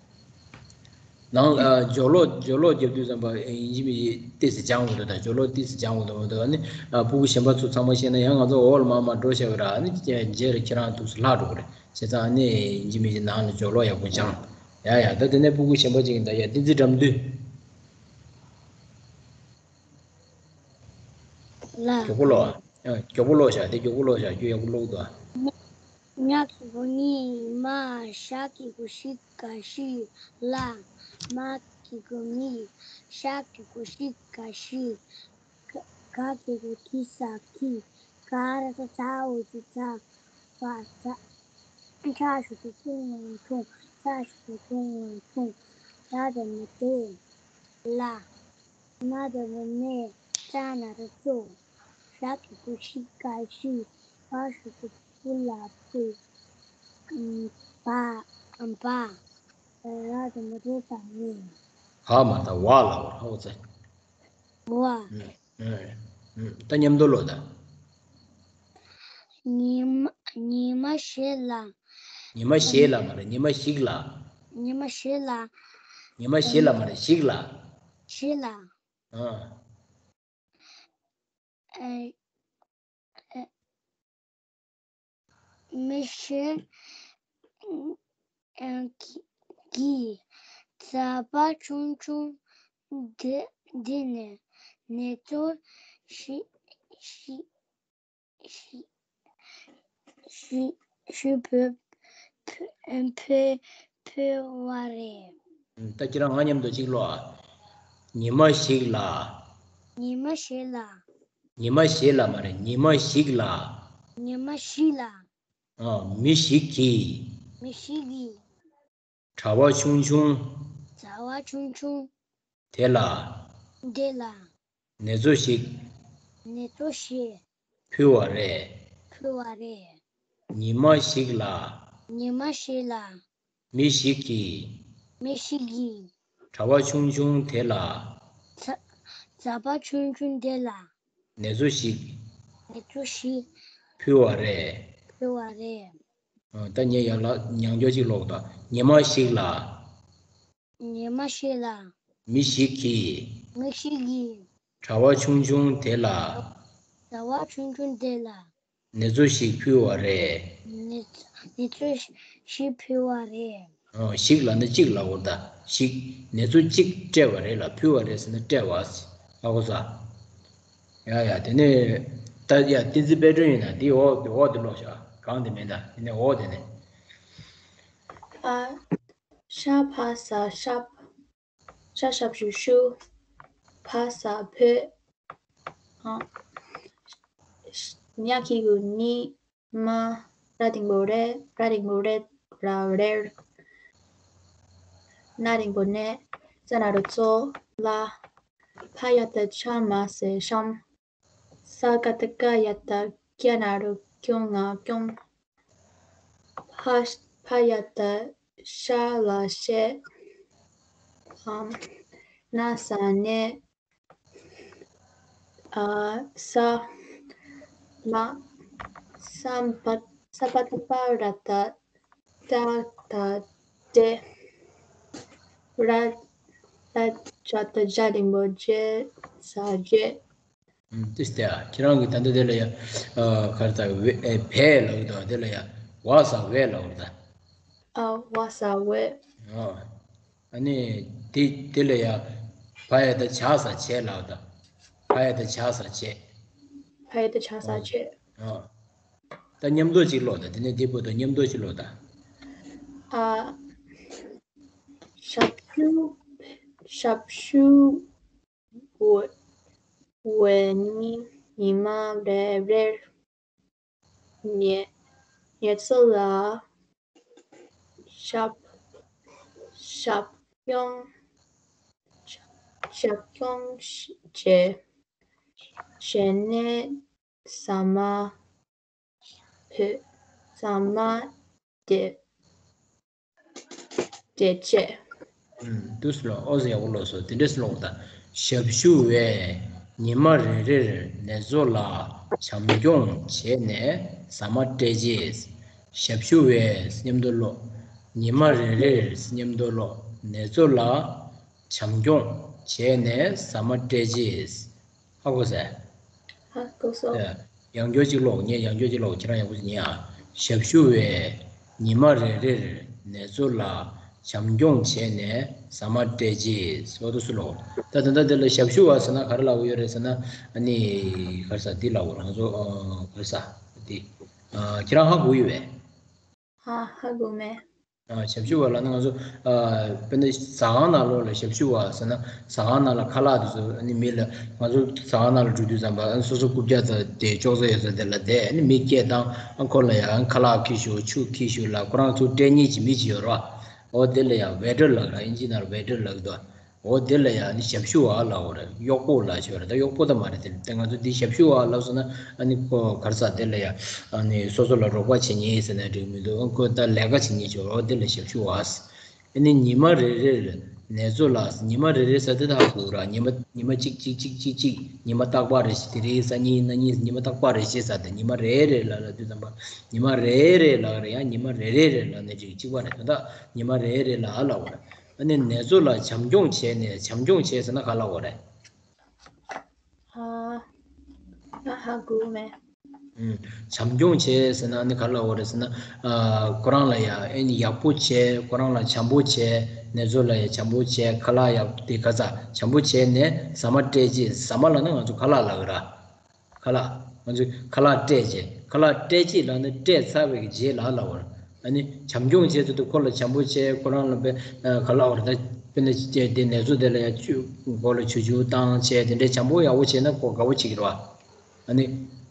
ནང་ཨ། སྦྱོར་ཀློག་སྦྱོར་ཀློག་རྒྱབ་དུས་ཙམ་པ་ཡིན་གཅིག་མིན་གཅིག་ཏོག་ཙམ་སྦྱང་དགོས་འདུག་ད་སྦྱོར་ཀློག་ཏོག་ཙམ་སྦྱང་དགོས་འདུག་མ་གཏོགས་ཨ་ནི་ཨ། ཕྲུ་གུ་གཞན་པ་ཚོ་ཚང་མ་ཤེས་ན་ཡང་ང་ཚོ་འོག་ལ་མར་མར་འགྲོ་བྱས་པ་ར། ཨ་ནི་རྗེས་ལ་ཁྱེད་རང་ཐུགས་སུ་ལྷག་འགྲོ་གི་རེད། བྱས་ཙང་ཨ་ནི་ཡིན་གཅིག་མིན་གཅིག་ནང་ལ་སྦྱོར་ཀློག་ཡག་པོ་སྦྱང་། ཡ་ཡ། ད་དེ་ནས་ཕྲུ་གུ་གཞན་པ་ཅིག་ཡིན་ད། ཡ། བསྟན་འཛིན་དགྲ་འདུལ། ལ། མགྱོགས་པོ་ཀློག་ཨ། མགྱོགས་པོ་ཀློག་ཤག་དེ་མགྱོགས་པོ་ཀློག་ཤག་ཁྱོད་ཡག་པོ་ཀློག་འདུག་ཨ། ཉ་གི་གུ་ཉི། མ་ཞ་གི་གུ་ཤི་ག་ཤིག་ལ། མ་གི་གུ་མི། ཤ་གི་གུ་ཤི་ག་ཤིག་ག་གི་གུ་གི་ས་ཀི། ག་ར་ཏ་ཚ་འོ་ཙི་ཚ། བ་ཚ། ཁྲ་ཞབས་ཀྱུ་ཁྲུ་ང་ཁྲུང་། ཚ་ཞབས་ཀྱུ་ཁྲུ་ང་ཁྲུང་། ར་ཟ་མ་རེ་ལ། ན་ཟ་མ་ནེ། ཙ་ན་རོ་ཙོ། ཞ་ཞབས་ཀྱུ་ཞི་ག་ཞུ། བ་ཞབས་ཀྱུ་བ་ལ་བུ། བ། བ། ར་ཟ་མ་རེ་ད་མེ། ག་མ་ད་བ་ལ་བ་ཧ་གོ་ཚེ། བ། ཨུམ། ཨུམ། ཨུམ། ད་མཉམ་དུ་ཀློག་ད། ཉི་མ། ཉི་མ་ཞིག་ལ། ཉི་མ་ཞིག་ལ་མ་རེད། ཉི་མ་ཞིག་ལ། ཉི་མ་ཞིག་ལ། ཉི་མ་ཞིག་ལ་མ་རེད། ཞིག་ལ། ཞིག་ལ། ཨ། ཨེ། ཨེ། མི་ཞིག་གིས་ཟ་བ་ཆུང་ཆུང་འདི་འདི་ནས་ནེ་ཙོ་ཞིག་ཞིག་ཞིག་ཞིག་ཞིག་ཕུལ་ཕུལ་ཕུལ་བ་རེད། ད་ཁྱེད་རང་ང་མཉམ་དུ་གཅིག་ཀློག་ཨ། ཉི་མ་ཞིག་ལ། ཉི་མ་ཞིག་ལ། ཉི་མ་ཞིག་ལ་མ་རེད། ཉི་མ་ཞིག་ལ། ཉི་མ་ཞིག་ལ། ཨ། མི་ཞིག་གིས། མི་ཞིག་གིས། གྲྭ་པ་ཆུང་ཆུང་། གྲྭ་པ་ཆུང་ཆུང་། དེ་ལ། དེ་ལ། ནེ་ཙོ་ཞིག་ནེ་ཙོ་ཞིག་ཕུལ་བ་རེད། ཕུལ་བ་རེད། ཉི་མ་ཞིག་ལ། ཉི་མ་ཞིག་ལ། མི་ཞིག་གིས། མི་ཞིག་གིས། གྲྭ་པ་ཆུང་ཆུང་དེ་ལ། གྲྭ་གྲྭ་པ་ཆུང་ཆུང་དེ་ལ། ནེ་ཙོ་ཞིག་ནེ་ཙོ་ཞིག་ཕུལ་བ་རེད། ཕུལ་བ་རེད། ཨ། ད་ངས་ཡང་ལ་ཉམས་འགྱུར་ཅིག་ཀློག་དང་། ཉི་མ་ཞིག་ལ། ཉི་མ་ཞིག་ལ། མི་ཞིག་གིས། མི་ཞིག་གིས། གྲྭ་པ་ཆུང་ཆུང་དེ་ལ། གྲྭ་པ་ཆུང་ཆུང་དེ་ལ། ནེ་ཙོ་ཞིག་ཕུལ་བ་རེད། ནེ་ནེ་ཙོ་ཞིག་ཕུལ་བ་རེད། ཨོ། ཞིག་ལབ་ན་གཅིག་ལབ་དགོས་ད། ཞིག་ནེ་ཙོ་གཅིག་སྤྲད་པ་རེད་ལ། ཕུལ་བ་རེད་ཟེར་ན་སྤྲད་པ། ཧ་གོ་སོང་། ཡ་ཡ། དེ་ནས་ད་ཡ་བསྟན་འཛིན་དཔལ་སྒྲོན་ཡིན་ན་འདི་འོག་འདི་འོག་འདི་ཀློག་ཤག་གང་དེ་མིན་ད། དེ་ནས་འོག་དེ་ནས། ཨ། ཤ་ཕ་ས་ཤ། ཤ་ཞབས་ཀྱུ་ཤུ། ཕ་ས་ཕོ། ཨ། ཉ་གི་གུ་ཉི། མ། ར་འགྲེང་བུ་རེ། ར་འགྲེང་བུ་རེ། ར་རེར། ན་འགྲེང་བུ་ནེ། ཙ་ན་རོ་ཙོ། ལ། ཕ་ཡ་བཏགས་ཕྱ་མ་ཟེར་ཤམ། ས་ཀ་བཏགས་སྐ་ཡ་བཏགས་སྐྱ་ན་རོ་སྐྱོ་ང་སྐྱོམ། ཕ་ཕ་ཡ་བཏགས་ཤ་ལ་ཤེ། ཨམ། ན་ས་ནེ། ཨ། ས། མ། ས་པ། ས་པ་བཏགས་སྤ་ར་བཏགས་སྟ་ད་སྟེ། ར། ར་ཇ་བཏགས་རྗ་འགྲེང་བུ་རྗེ། ས་རྗེ། ཨུམ། ཏིས་ཏེ་ཨ། ཁྱེད་རང་གིས་ད་ལྟ་དེ་ལ་ཡ། ཨ། ག་རེ་ད་བེ་ཨེ་བེ་ལབ་ཀྱི་འདུག་དེ་ལ་ཡ་བ་ས་བེ་ལབ་ཀྱི་འདུག་ཨ། བ་ས་བེ། ཨ། ཨ་ནི་དེ་དེ་ལ་ཡ་བ་ཡ་བཏགས་བྱ་ས་བྱེ་ལབ་ཀྱི་འདུག་བ་ཡ་བཏགས་བྱ་ས་བྱེ། བ་ཡ་བཏགས་བྱ་ས་བྱེ། ཨ། ད་མཉམ་དུ་ཅིག་ཀློག་དང་། དེ་ནས་དེ་བར་དུ་མཉམ་དུ་ཅིག་ཀློག་དང་། ཨ། ཞབས་ཞུ། ཞབས་ཞུ་བའི་བའི་ཉི་ཉི་མ་རེ་རེར་ངེད་ངེད་ཚོ་ལ་ཞབས་ཞབས་སྐྱོང་ཞབས་སྐྱོང་བྱས་བྱས་ནས་ཟ་མ་བོད། ཟ་མ་དེ་དེ་བྱས། ཨུམ། དུས་ལ་ཨོ་ཟེར་ཡག་པོ་ལོག་སོང་། དེ་འདྲས་ལོག་ད། ཞབས་ཞུ་བས་ཉི་མ་རེ་རེར་ནེ་ཙོ་ལ་བྱམས་སྐྱོང་བྱས་ནས་ཟ་མ་སྤྲད་རྗེས། ཞབས་ཞུ་བས་མཉམ་དུ་ཀློག་ཉི་མ་རེ་རེར་མཉམ་དུ་ཀློག་ནེ་ཙོ་ལ་བྱམས་སྐྱོང་བྱས་ནས་ཟ་མ་སྤྲད་རྗེས། ཧ་གོ་སོང་། ཧ་གོ་སོང་། ཡང་བསྐྱར་ཅིག་ཀློག་ངས་ཡང་བསྐྱར་ཅིག་ཀློག་ཁྱེད་རང་ཡག་པོ་ཅིག་ཉན་ཨ། ཞབས་ཞུ་བས་ཉི་མ་རེ་རེར་ནེ་ཙོ་ལ་བྱམས་སྐྱོང་བྱས་ནས་ཟ་མ་སྤྲད་རྗེས། འོ་དེ་ཚོ་ཀློག་ད་དེ་འདྲ་དེ་ལ་ཞབས་ཞུ་བ་ཟེར་ན་ག་རེ་ལབ་ཀྱི་ཡོད་རེད་ཟེར་ན། ཨ་ནི་ག་རེ་ཟ་འདི་ལབ་དགོས་རེད། ང་ཚོ་ཨ་ག་རེ་ཟ་འདི། ཨ། ཁྱེད་རང་ཧ་གོ་ཡོད་པས། ཧ་ཧ་གོ་མེད། ཨ། ཞབས་ཞུ་བ་ལབ་ན་ང་ཚོ། ཨ། དཔེར་ན་ཟ་ཁང་ནང་ལོགས་ལ་ཞབས་ཞུ་བ་ཟེར་ན། ཟ་ཁང་ནང་ལ་ཁ་ལག་དེ་ཚོ་ཨ་ནི་མི་ལ། ང་ཚོ་ཟ་ཁང་ནང་ལ་འགྲོ་དུས་ཙམ་པ་ཨ་ནི་སོ་སོ་རྐུབ་བཀྱག་དང་དེ་ཅོག་ཙེ་ཡོད་ས་དེ་ལ་བསྡད། ཨ་ནི་མི་སྐད་བཏང་། ཨ། ཁོ་ལ་ཡང་ཁ་ལག་ཁྱེར་ཤོག་ཆུ་ཁྱེར་ཤོག་ལབ། ཁོ་རང་ཚོ་སྤྲད་མཁན་གྱི་མི་ཅིག་ཡོད་རེད་བ། འོ་དེ་ལ་ཡང་ཝེ་ཊར་ལབ་ར། ཨིན་ཇི་ནང་ལ་ཝེ་ཊར་ལབ་ཀྱི་འདུག་འོ་དེ་ལ་ཡང་ནི་ཞབས་ཞུ་བ་ལབ་དགོས་རེད། གཡོག་པོ་ལབ་ཤོད་རེད། ད་གཡོག་པོ་ད་མ་རེད། དེ་དེ་ང་ཚོ་འདི་ཞབས་ཞུ་བ་ལབ་སོང་ན། ཨ་ནི་ཁོ་ག་རེ་ཟ། དེ་ལ་ཡང་ཨ་ནི་སོ་སོ་ལ་རོགས་པ་བྱེད་མཁན་ཟེར་ན་འགྲིག་མི་འདུག་ཁོ་ད་ལས་ཀ་བྱེད་མཁན་ཅིག་རེད། དེ་ལ་ཞབས་ཞུ་བ། ཨ་ནི་ཉི་མ་རེ་རེར་ནེ་ཙོ་ལ། ཉི་མ་རེ་རེ་ཟེར་དེ་ད་ཧ་གོ་ར། ཉི་མ་ཉི་མ་གཅིག་གཅིག་གཅིག་གཅིག་གཅིག་ཉི་མ་རྟག་པ་རེ་བཞིན། དེ་རིང་སང་ཉིན་གནངས་ཉིན་ཉི་མ་རྟག་པ་རེ་བཞིན་ཟེར་དེ། ཉི་མ་རེ་རེ་ལབ་ལབ་དུས་ཙམ་པ་ཉི་མ་རེ་རེ་ལབ་རེད། ཡང་ཉི་མ་རེ་རེ་རེ་ལབ་ནས་ཅིག་གཅིག་པ་རེད། དོན་དག་ཉི་མ་རེ་རེ་ལ་ལབ་དགོས་རེད། ཨ་ནི་ནེ་ཙོ་ལ་བྱམས་སྐྱོང་བྱས་ནས། བྱམས་སྐྱོང་བྱས་ཟེར་ན་ག་ལབ་དགོས་རེད། ཧ། ཧ་གོ་མེད། ཨུམ། བྱམས་སྐྱོང་བྱས་ཟེར་ན་ཨ་ནི་ག་ལབ་དགོས་རེད་ཟེར་ན། ཨ། ཁོ་རང་ལ་ཡ་ཨ་ནི་ཡག་པོ་བྱས། ཁོ་རང་ལ་བྱམས་པོ་བྱས། ནེ་ཙོ་ལ་ཡ་བྱམས་པོ་བྱས། ཁ་ལག་ཡག་དེ་ག་ས་བྱམས་པོ་བྱས་ནས་ཟ་མ་སྤྲད་རྗེས། ཟ་མ་ལབ་ན་ང་ཚོ་ཁ་ལག་ལབ་ཀྱི་ར། ཁ་ལག་ང་ཚོས་ཁ་ལག་སྤྲད་རྗེས། ཁ་ལག་སྤྲད་རྗེས་ལབ་ན་སྤྲད་ཚར་བའི་རྗེས་ལ་ལབ་དགོས་རེད། ཨ་ནི་བྱམས་སྐྱོང་བྱས་ཚུལ་དུ་ཁོ་ལ་བྱམས་པོ་བྱས། ཁོ་རང་ལ་དཔེ་ག་ལབ་དགོས་རེད། ད་དཔེར་ན་ཅིག་དེ་ནེ་ཙོ་དེ་ལ་ཡ་ཆུ་མགོ་ལ་ཆུ་ཆུ་བཏང་བྱས། དེ་འདྲའི་བྱམས་པོ་ཡག་པོ་བྱས་ན་ཁོ་དགའ་པོ་བྱེད་ཀྱི་རེད་བ། ཨ་ནི་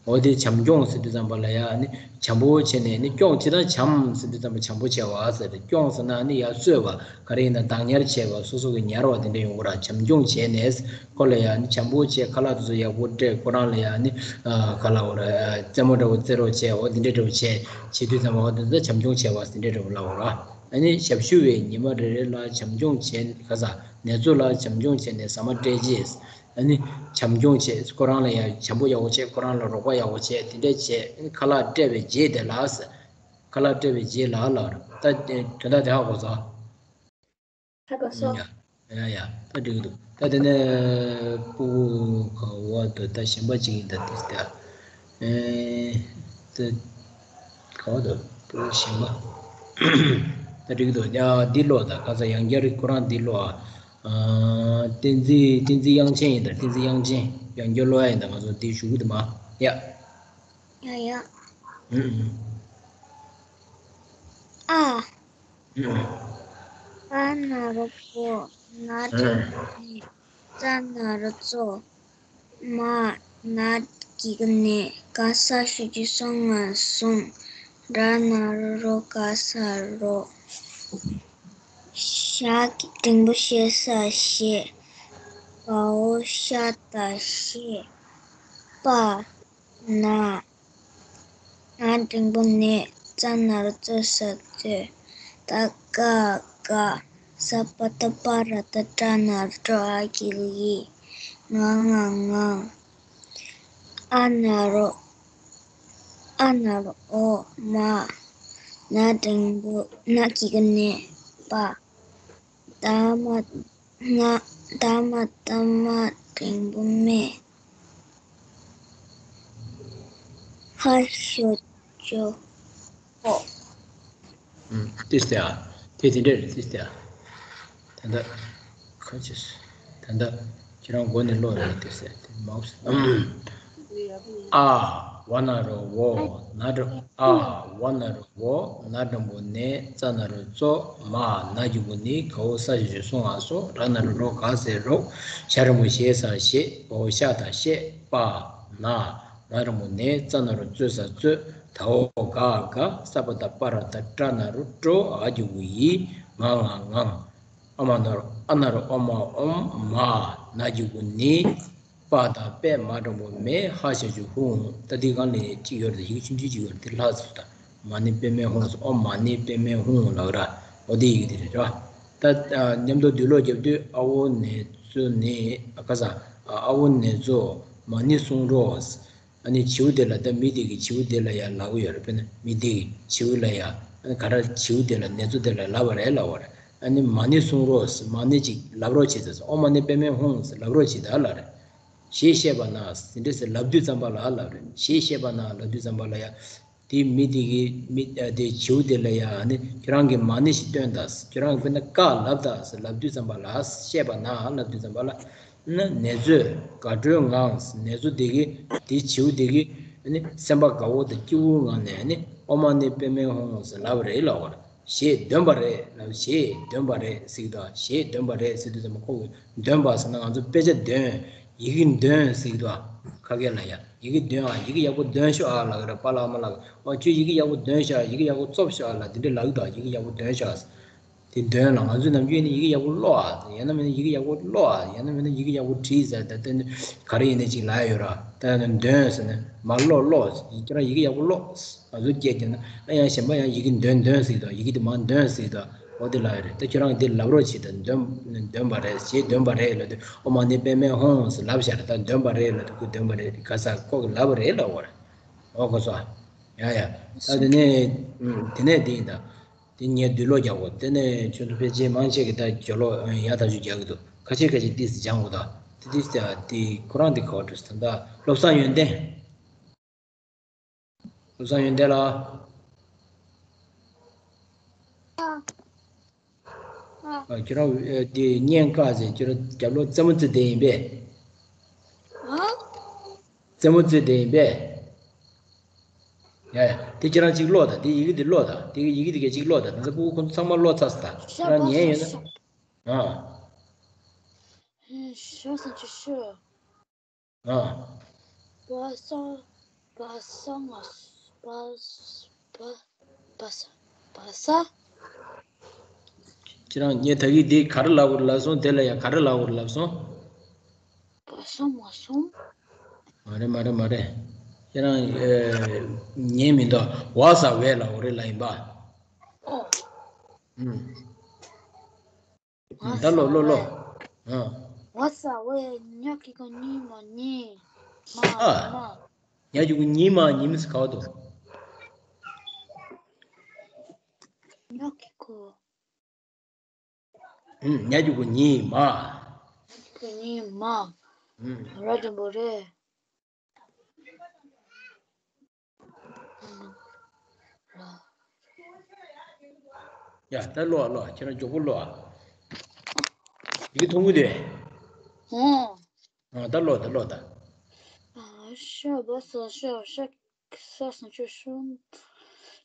འོ་དེ་བྱམས་སྐྱོང་ཟེར་དུས་ཙམ་པ་ལ་ཡ། ཨ་ནི་བྱམས་པོ་བྱས་ནས། ཨ་ནི་སྐྱོང་། སྤྱིར་བཏང་བྱམས་ཟེར་དུས་ཙམ་པ་བྱམས་པོ་བྱས་པ་ཟེར་ཏེ། སྐྱོང་ཟེར་ན་ཨ་ནི་ཡ་གསོས་པ། ག་རེ་ཡིན་ན་བདག་ཉར་བྱས་པ། སོ་སོ་གི་ཉར་བ་དེ་འདྲ་ཡོང་གི་ར། བྱམས་སྐྱོང་བྱས་ནས། ཁོ་ལ་ཡ་ནི་བྱམས་པོ་བྱས། ཁ་ལག་དེ་ཚོ་ཡག་པོ་སྤྲད། ཁོ་རང་ལ་ཡ་ནི། ཨ། ག་ལབ་དགོས་རེད། རྩེད་མོ་འདྲ་བོ་རྩེ་རོགས་བྱས། འོ་དེ་འདྲ་འདྲ་བོ་བྱས། བྱེད་དུས་ཙམ་པ་འོ་དེ་ཚོ་བྱམས་སྐྱོང་བྱས་པ་དེ་འདྲ་འདྲ་བོ་ལབ་དགོས་ར། ཨ་ནི་ཞབས་ཞུ་བས་ཉི་མ་རེ་རེ་ལ་བྱམས་སྐྱོང་བྱས། ག་ས། ནེ་ཙོ་ལ་བྱམས་སྐྱོང་བྱས་ནས་ཟ་མ་སྤྲད་རྗེས། ཨ་ནི་བྱམས་སྐྱོང་བྱས། ཁོ་རང་ལ་ཡ་བྱམས་པོ་ཡག་པོ་བྱས། ཁོ་རང་ལ་རོགས་པ་ཡག་པོ་བྱས། དེ་འདྲ་བྱས། ཨ་ནི་ཁ་ལག་སྤྲད་པའི་རྗེས་དེ་ལ། ཁ་ལག་སྤྲད་པའི་རྗེས་ལ་ལབ་རེད། ད་དོན་དག་དེ་ཧ་གོ་སོང་། ཧ་གོ་སོང་། ཡ་ཡ་ཡ། ད་འགྲིག་གི་འདུག་ད་དེ་ནས་སྤུ་གུ་ག་བ་འདུག་ད་གཞན་པ་ཅིག་ཡིན། ད་དེ་ད། ཨེ། ད་ག་བ་འདུག་སྤུ་གུ་གཞན་པ། ད་འགྲིག་གི་འདུག་ཡ། འདི་ཀློག་ད། ཁ་ས་ཡང་བསྐྱར་ཁོ་རང་འདི་ཀློག་ཨ། བསྟན་འཛིན། བསྟན་འཛིན་དབྱངས་ཅན་ཡིན། ད་བསྟན་འཛིན་དབྱངས་ཅན། ཡང་བསྐྱར་ཀློག་ཡ་ཡིན། ད་ང་ཚོ་འདི་ཞུ་གི་འདུག་མ། ཡ། ཡ་ཡ། ཨུ་ཨུ། ཨ། ཨུ་ཨུ། པ་ན་རོ་པོ། ན་ཨུ་ཨུ། ཏྲ་ན་རོ་ཙོ། མ་ན་གི་གུ་ནེ། ག་ས་ཞབས་ཀྱུ་སོ་ང་སོང་། ར་ན་རོ་རོ་ག་ས་རོགས། ཤ་འགྲེང་བུ་ཤེ་ས་ཤེས། བའོ་ཤ་ད་ཤེས། པ་ན། ན་འགྲེང་བུ་ནེ། ཙ་ན་རོ་ཙོ་ས་ཙོས། ད་ག་ག་ས་པ་ཏ་པ་ར་ཏ་ཏྲ་ན་རོ་ཏྲོ། འ་གི་གུ་འི། ང་ང་ངང་། ཨ་ན་རོ། ཨ་ན་རོ་འོ། མ། ན་འགྲེང་བུ། ན་གི་གུ་ནེ། པ། ད་མ་ན། ད་མ་ཏ་མ་འགྲེང་བུ་མེ། ཧ་ཞབས་ཀྱུ་ཧོ། ཨུམ། ཏིས་ཏེ་ཨ། དེ་དེ་འདྲ་རེད། ཏིས་ཏེ་ཨ། ད་ལྟ་ཁ་ཅིག་ད་ལྟ་ཁྱེད་རང་མགོ་ནས་ཀློག་རེད། ཏིས་ཏེ་ཨ། དེ་མའོ་སི། ཨ། བ་ན་རོ་བོ། ན་འགྲེང་། ཨ། བ་ན་རོ་བོ། ན་འགྲེང་བུ་ནེ། ཙ་ན་རོ་ཙོ། མ། ན་གི་གུ་ནི། གའོ་ས་ཞབས་ཀྱུ་སོ་ང་སོ། ར་ན་རོ་རོ་ག་ས་རོགས། ཤ་འགྲེང་བུ་ཤེ་ས་ཤེས། བའོ་ཤ་ད་ཤེས། པ། ན། ན་འགྲེང་བུ་ནེ། ཙ་ན་རོ་ཙོ་ས་ཙོས། དའོ་ག་ག་ས་པ་ཏ་པ་ར་ཏ་ཏྲ་ན་རོ་ཏྲོ། འ་གི་གུ་འི། ང་ང་ངང་། ཨ་མ་ན་རོ། ཨ་ན་རོ་ཨོ་མ་ཨོམ། མ། ན་གི་གུ་ནི། པ་དང་པས། མ་འགྲེང་བུ་མེ། ཧ་ཞབས་ཀྱུ་ཧུང་། ད་འདི་སྒང་ལ་གཅིག་ཡོད་རེད། ཡི་གེ་ཆུང་ཆུང་གཅིག་ཡོད་རེད། དེ་ལྷག་ཙམ་ད། མ་ཎི་པདྨེ་ཧཱུྃ་ཟེར། ཨོཾ་མ་ཎི་པདྨེ་ཧཱུྃ་ལབ་ར། འོ་དེ་ཡི་གེ་དེ་རེད་ར། ད་མཉམ་དུ་འདུས་ཀློག་རྒྱབ་དུས། ཨ་བོ་ནེ་ཙོ་ནི། ཨ་ཁ་ས། ཨ་བོ་ནེ་ཙོ་མ་ཎི་གསུང་རོགས། ཨ་ནི་བྱིའུ་དེ་ལ། ད་མི་དེ་གི་བྱིའུ་དེ་ལ་ཡ་ལབ་ཀྱི་ཡོད་རེད། དཔེར་ན་མི་དེ་གི་བྱིའུ་ལ་ཡ། ཨ་ནི་ག་ར་བྱིའུ་དེ་ལ། ནེ་ཙོ་དེ་ལ་ལབ་པ་རེད་ལབ་པ་རེད། ཨ་ནི་མ་ཎི་གསུང་རོགས། མ་ཎི་ཅིག་ལབ་རོགས་བྱེད་ཟེར། ཨོཾ་མ་ཎི་པདྨེ་ཧཱུྃ་ཟེར་ལབ་རོགས་བྱེད་ད་ལབ་རེད། ཞེས་བཤད་པ་ན། ཟེར་འདྲ་ཟེར་ལབ་དུས་ཙམ་པ་ལ་ལབ་རེད། ཞེས་བཤད་པ་ན་ལབ་དུས་ཙམ་པ་ལ་ཡ། དེ་མི་དེ་གི་མི་ཨ་དེ་བྱིའུ་དེ་ལ་ཡ། ཨ་ནི་ཁྱོད་རང་གིས་མ་ཎི་ཞིག་བཏོན་དང་། ཁྱོད་རང་གིས་དཔེར་ན་བཀའ་ལབ་དང་ཟེར་ལབ་དུས་ཙམ་པ་ལ། བཤད་པ་ན་ལབ་དུས་ཙམ་པ་ལ། ན་ནེ་ཙོས་དགའ་སྤྲོའི་ངང་། ནེ་ཙོ་དེ་གི་དེ་བྱིའུ་དེ་གི་ཨ་ནི་སེམས་པ་དགའ་བོ་དང་སྐྱིད་པོའི་ངང་ནས། ཨ་ནི་ཨོཾ་མ་ཎི་པདྨེ་ཧཱུྃ་ཟེར་ལབ་པ་རེད་ལབ་པ་རེད། ཞེས་འདོན་པ་རེད་ལབ། ཞེས་འདོན་པ་རེད་ཟེར་གྱི་འདུག་ཞེས་འདོན་པ་རེད་ཟེར་དུས་ཙམ་པ་ཁོ་གིས་འདོན་པ་ཟེར་ན་ང་ཚོ་དཔེ་ཆ་འདོན། ཡི་གེ་འདོན་ཟེར་གྱི་འདུག་ཁ་སྐད་ལ་ཡ། ཡི་གེ་འདོན་ཨ། ཡི་གེ་ཡག་པོ་འདོན་ཤོག་ཨ་ལབ་ཀྱི་རེད། པཱ་ལགས་ཨ་མ་ལགས། ཨོ་ཁྱོད་ཡི་གེ་ཡག་པོ་འདོན་ཤག་ཡི་གེ་ཡག་པོ་བཙོབ་ཤག་ལབ་དེ་འདྲ་ལབ་ཀྱི་འདུག་ཡི་གེ་ཡག་པོ་འདོན་ཤག་དེ་འདོན་ལ་ང་ཚོའི་ནམ་རྒྱུན་ནི་ཡི་གེ་ཡག་པོ་ཀློག་ཨ། ཡང་ན་མིན་ན་ཡི་གེ་ཡག་པོ་ཀློག་ཨ། ཡང་ན་མིན་ན་ཡི་གེ་ཡག་པོ་བྲིས་ཟེར། ད་ལྟ་ག་རེ་ཡིན་ནའི་ཅིག་ལབ་ཡོད་ར། ད་ནི་འདོན་ཟེར་ནས་མར་ཀློག་ཀློག་ཁྱེད་རང་ཡི་གེ་ཡག་པོ་ཀློག་ང་ཚོ་སྐད་ཀྱི་ན་ཨ་ཡང་གཞན་པ་ཡང་ཡི་གེ་འདོན་འདོན་ཟེར་དང་ཡི་གེ་དེ་མར་འདོན་ཟེར་དང་འོ་དེ་ལབ་ཡོད་རེད། ད་ཁྱོད་རང་གིས་དེ་ལབ་རོགས་བྱེད་དང་། འདོན་འདོན་པ་རེད། ཞེས་འདོན་པ་རེད་ལབ་དུས་ཨོ་མ་ནི་པདྨེ་ཧཱུྃ་ཟེར་ལབ་ཤག་ར། ད་འདོན་པ་རེད་ལབ་དུས་ཁོས་འདོན་པ་རེད། ག་ས་ཁོ་གིས་ལབ་པ་རེད་ལབ་པ་རེད། ཨོ་གོ་སོང་། ཡ་ཡ། ད་དེ་ནས་དེ་ནས་དེ་ཡིན་ད། དེ་ངས་བསྡུས་ཀློག་རྒྱག་གོ། དེ་ནས་ཁྱོད་ཚོ་ཕལ་ཆེར་མང་ཆེ་གི་ད་སྦྱོར་ཀློག་ཡག་ཐག་ཆོད་རྒྱག་གི་འདུག་ཁ་ཤས་ཁ་ཤས་ཏིས་སྦྱང་གོ། ད་དེ་ཏིས་ད་དེ་ཁོ་རང་དེ་ག་བ་འགྲོ་ད། ད་བློ་བཟང་ཡོན་ཏན། བློ་བཟང་ཡོན་ཏན་ལགས། ཨ། ཁྱོད་རང་དེ་བརྙན་བཀག་ཟེར། ཁྱོད་རང་རྒྱབ་ལོགས་རྩེད་མོ་རྩེ་དེ་ཡིན་པས། ཨ། རྩེད་མོ་རྩེ་དེ་ཡིན་པས། ཡ་ཡ། དེ་ཁྱེད་རང་གཅིག་ཀློག་དང་། དེ་ཡི་གེ་དེ་ཀློག་དང་། དེ་ཡི་གེ་དེ་གས་གཅིག་ཀློག་དང་། ད་ལྟ་ཕྲུ་གུ་ཁོ་ཚོ་ཚང་མ་ཀློག་ཚར་སོང་ད། ཁྱེད་རང་ཉན་ཡོད་ན། ཨ། ཨ། བ་ས། བ་ས་ང་། བ་ས། བ་ས། བ་ས། ཁྱེད་རང་ངས་ད་གིན་འདི་ག་རེ་ལབ་དགོས་རེད་ལབ་སོང་། དེ་ལ་ཡང་ག་རེ་ལབ་དགོས་རེད་ལབ་སོང་། བ་ས་མ་སོང་། མ་རེད་མ་རེད་མ་རེད། ཁྱེད་རང་ཨེ་ཉན་མི་འདུག་བ་ས་བས་ལབ་དགོས་རེད་ལབ་ཡིན་པ། ཨོ། ཨུམ། ད་ལོ་ལོ་ལོ། ཨ། བ་ས་བས། ཉ་གི་གུ་ཉི་མ་ཉི་མ། ཨ། ཉ་གི་གུ་ཉི་མ། ཉི་མ་ཟེར་ག་བ་འདུག་ཉ་གི་གུ། ཨུམ། ཉ་གི་གུ་ཉི་མ། ཉ་གི་གུ་ཉི་མ། ཨུམ། ར་འགྲེང་བུ་རེ། ཡ། ད་ཀློག་ཨ། ཀློག་ཨ། ཁྱེད་རང་མགྱོགས་པོ་ཀློག་ཨ། ཡི་གེ་མཐོང་གི་འདུག་ཨོ། ཨ། ད་ཀློག་ད་ཀློག་ད། ཨ། ཤ་བ་ས་ཤ། ཤ་ས་ས་ཤ་ཤ།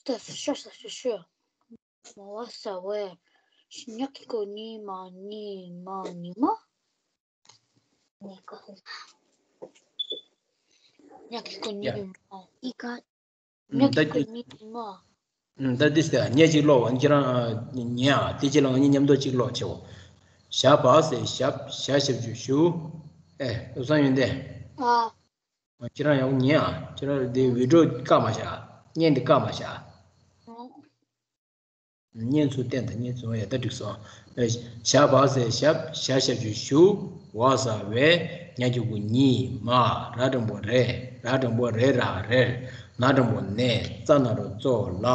ད་ཤ་ས་ཤ་ཤ། བ་ས་བས། ཉ་གི་གུ་ཉི་མ་ཉི་མ་ཉི་མ། ཉ་གི་གུ་ཉི་མ། ཉ་གི་གུ་ཉི་མ། ད་འདི་ཟེར། ཉ་གཅིག་ཀློག་པ། ཁྱེད་རང་ཉན་ཨ། དེ་རྗེས་ལ་ང་གཉིས་མཉམ་དུ་གཅིག་ཀློག་བྱེད་འོ། ཞ་བ་ས་ཞབས། ཞ་ཞབས་ཀྱུ་ཞུ། ཨེ། བློ་བཟང་ཡོན་ཏན། ཨ། ཁྱེད་རང་ཡག་པོ་ཉན་ཨ། ཁྱེད་རང་འདི་བི་ཌི་ཡོ་བཀག་མ་བཞག་བརྙན་འདི་བཀག་མ་བཞག་ཨོ། བརྙན་ཚུར་བསྟན་དང་། བརྙན་ཚུར། ཡ། ད་འགྲིག་སོང་། ཞ་བ་ས་ཞབས། ཞ་ཞབས་ཀྱུ་ཞུ། བ་ས་བས། ཉ་གི་གུ་ཉི་མ། ར་འགྲེང་བུ་རེ། ར་འགྲེང་བུ་རེ་ར་རེར། ན་འགྲེང་བུ་ནེ། ཙ་ན་རོ་ཙོ་ལ།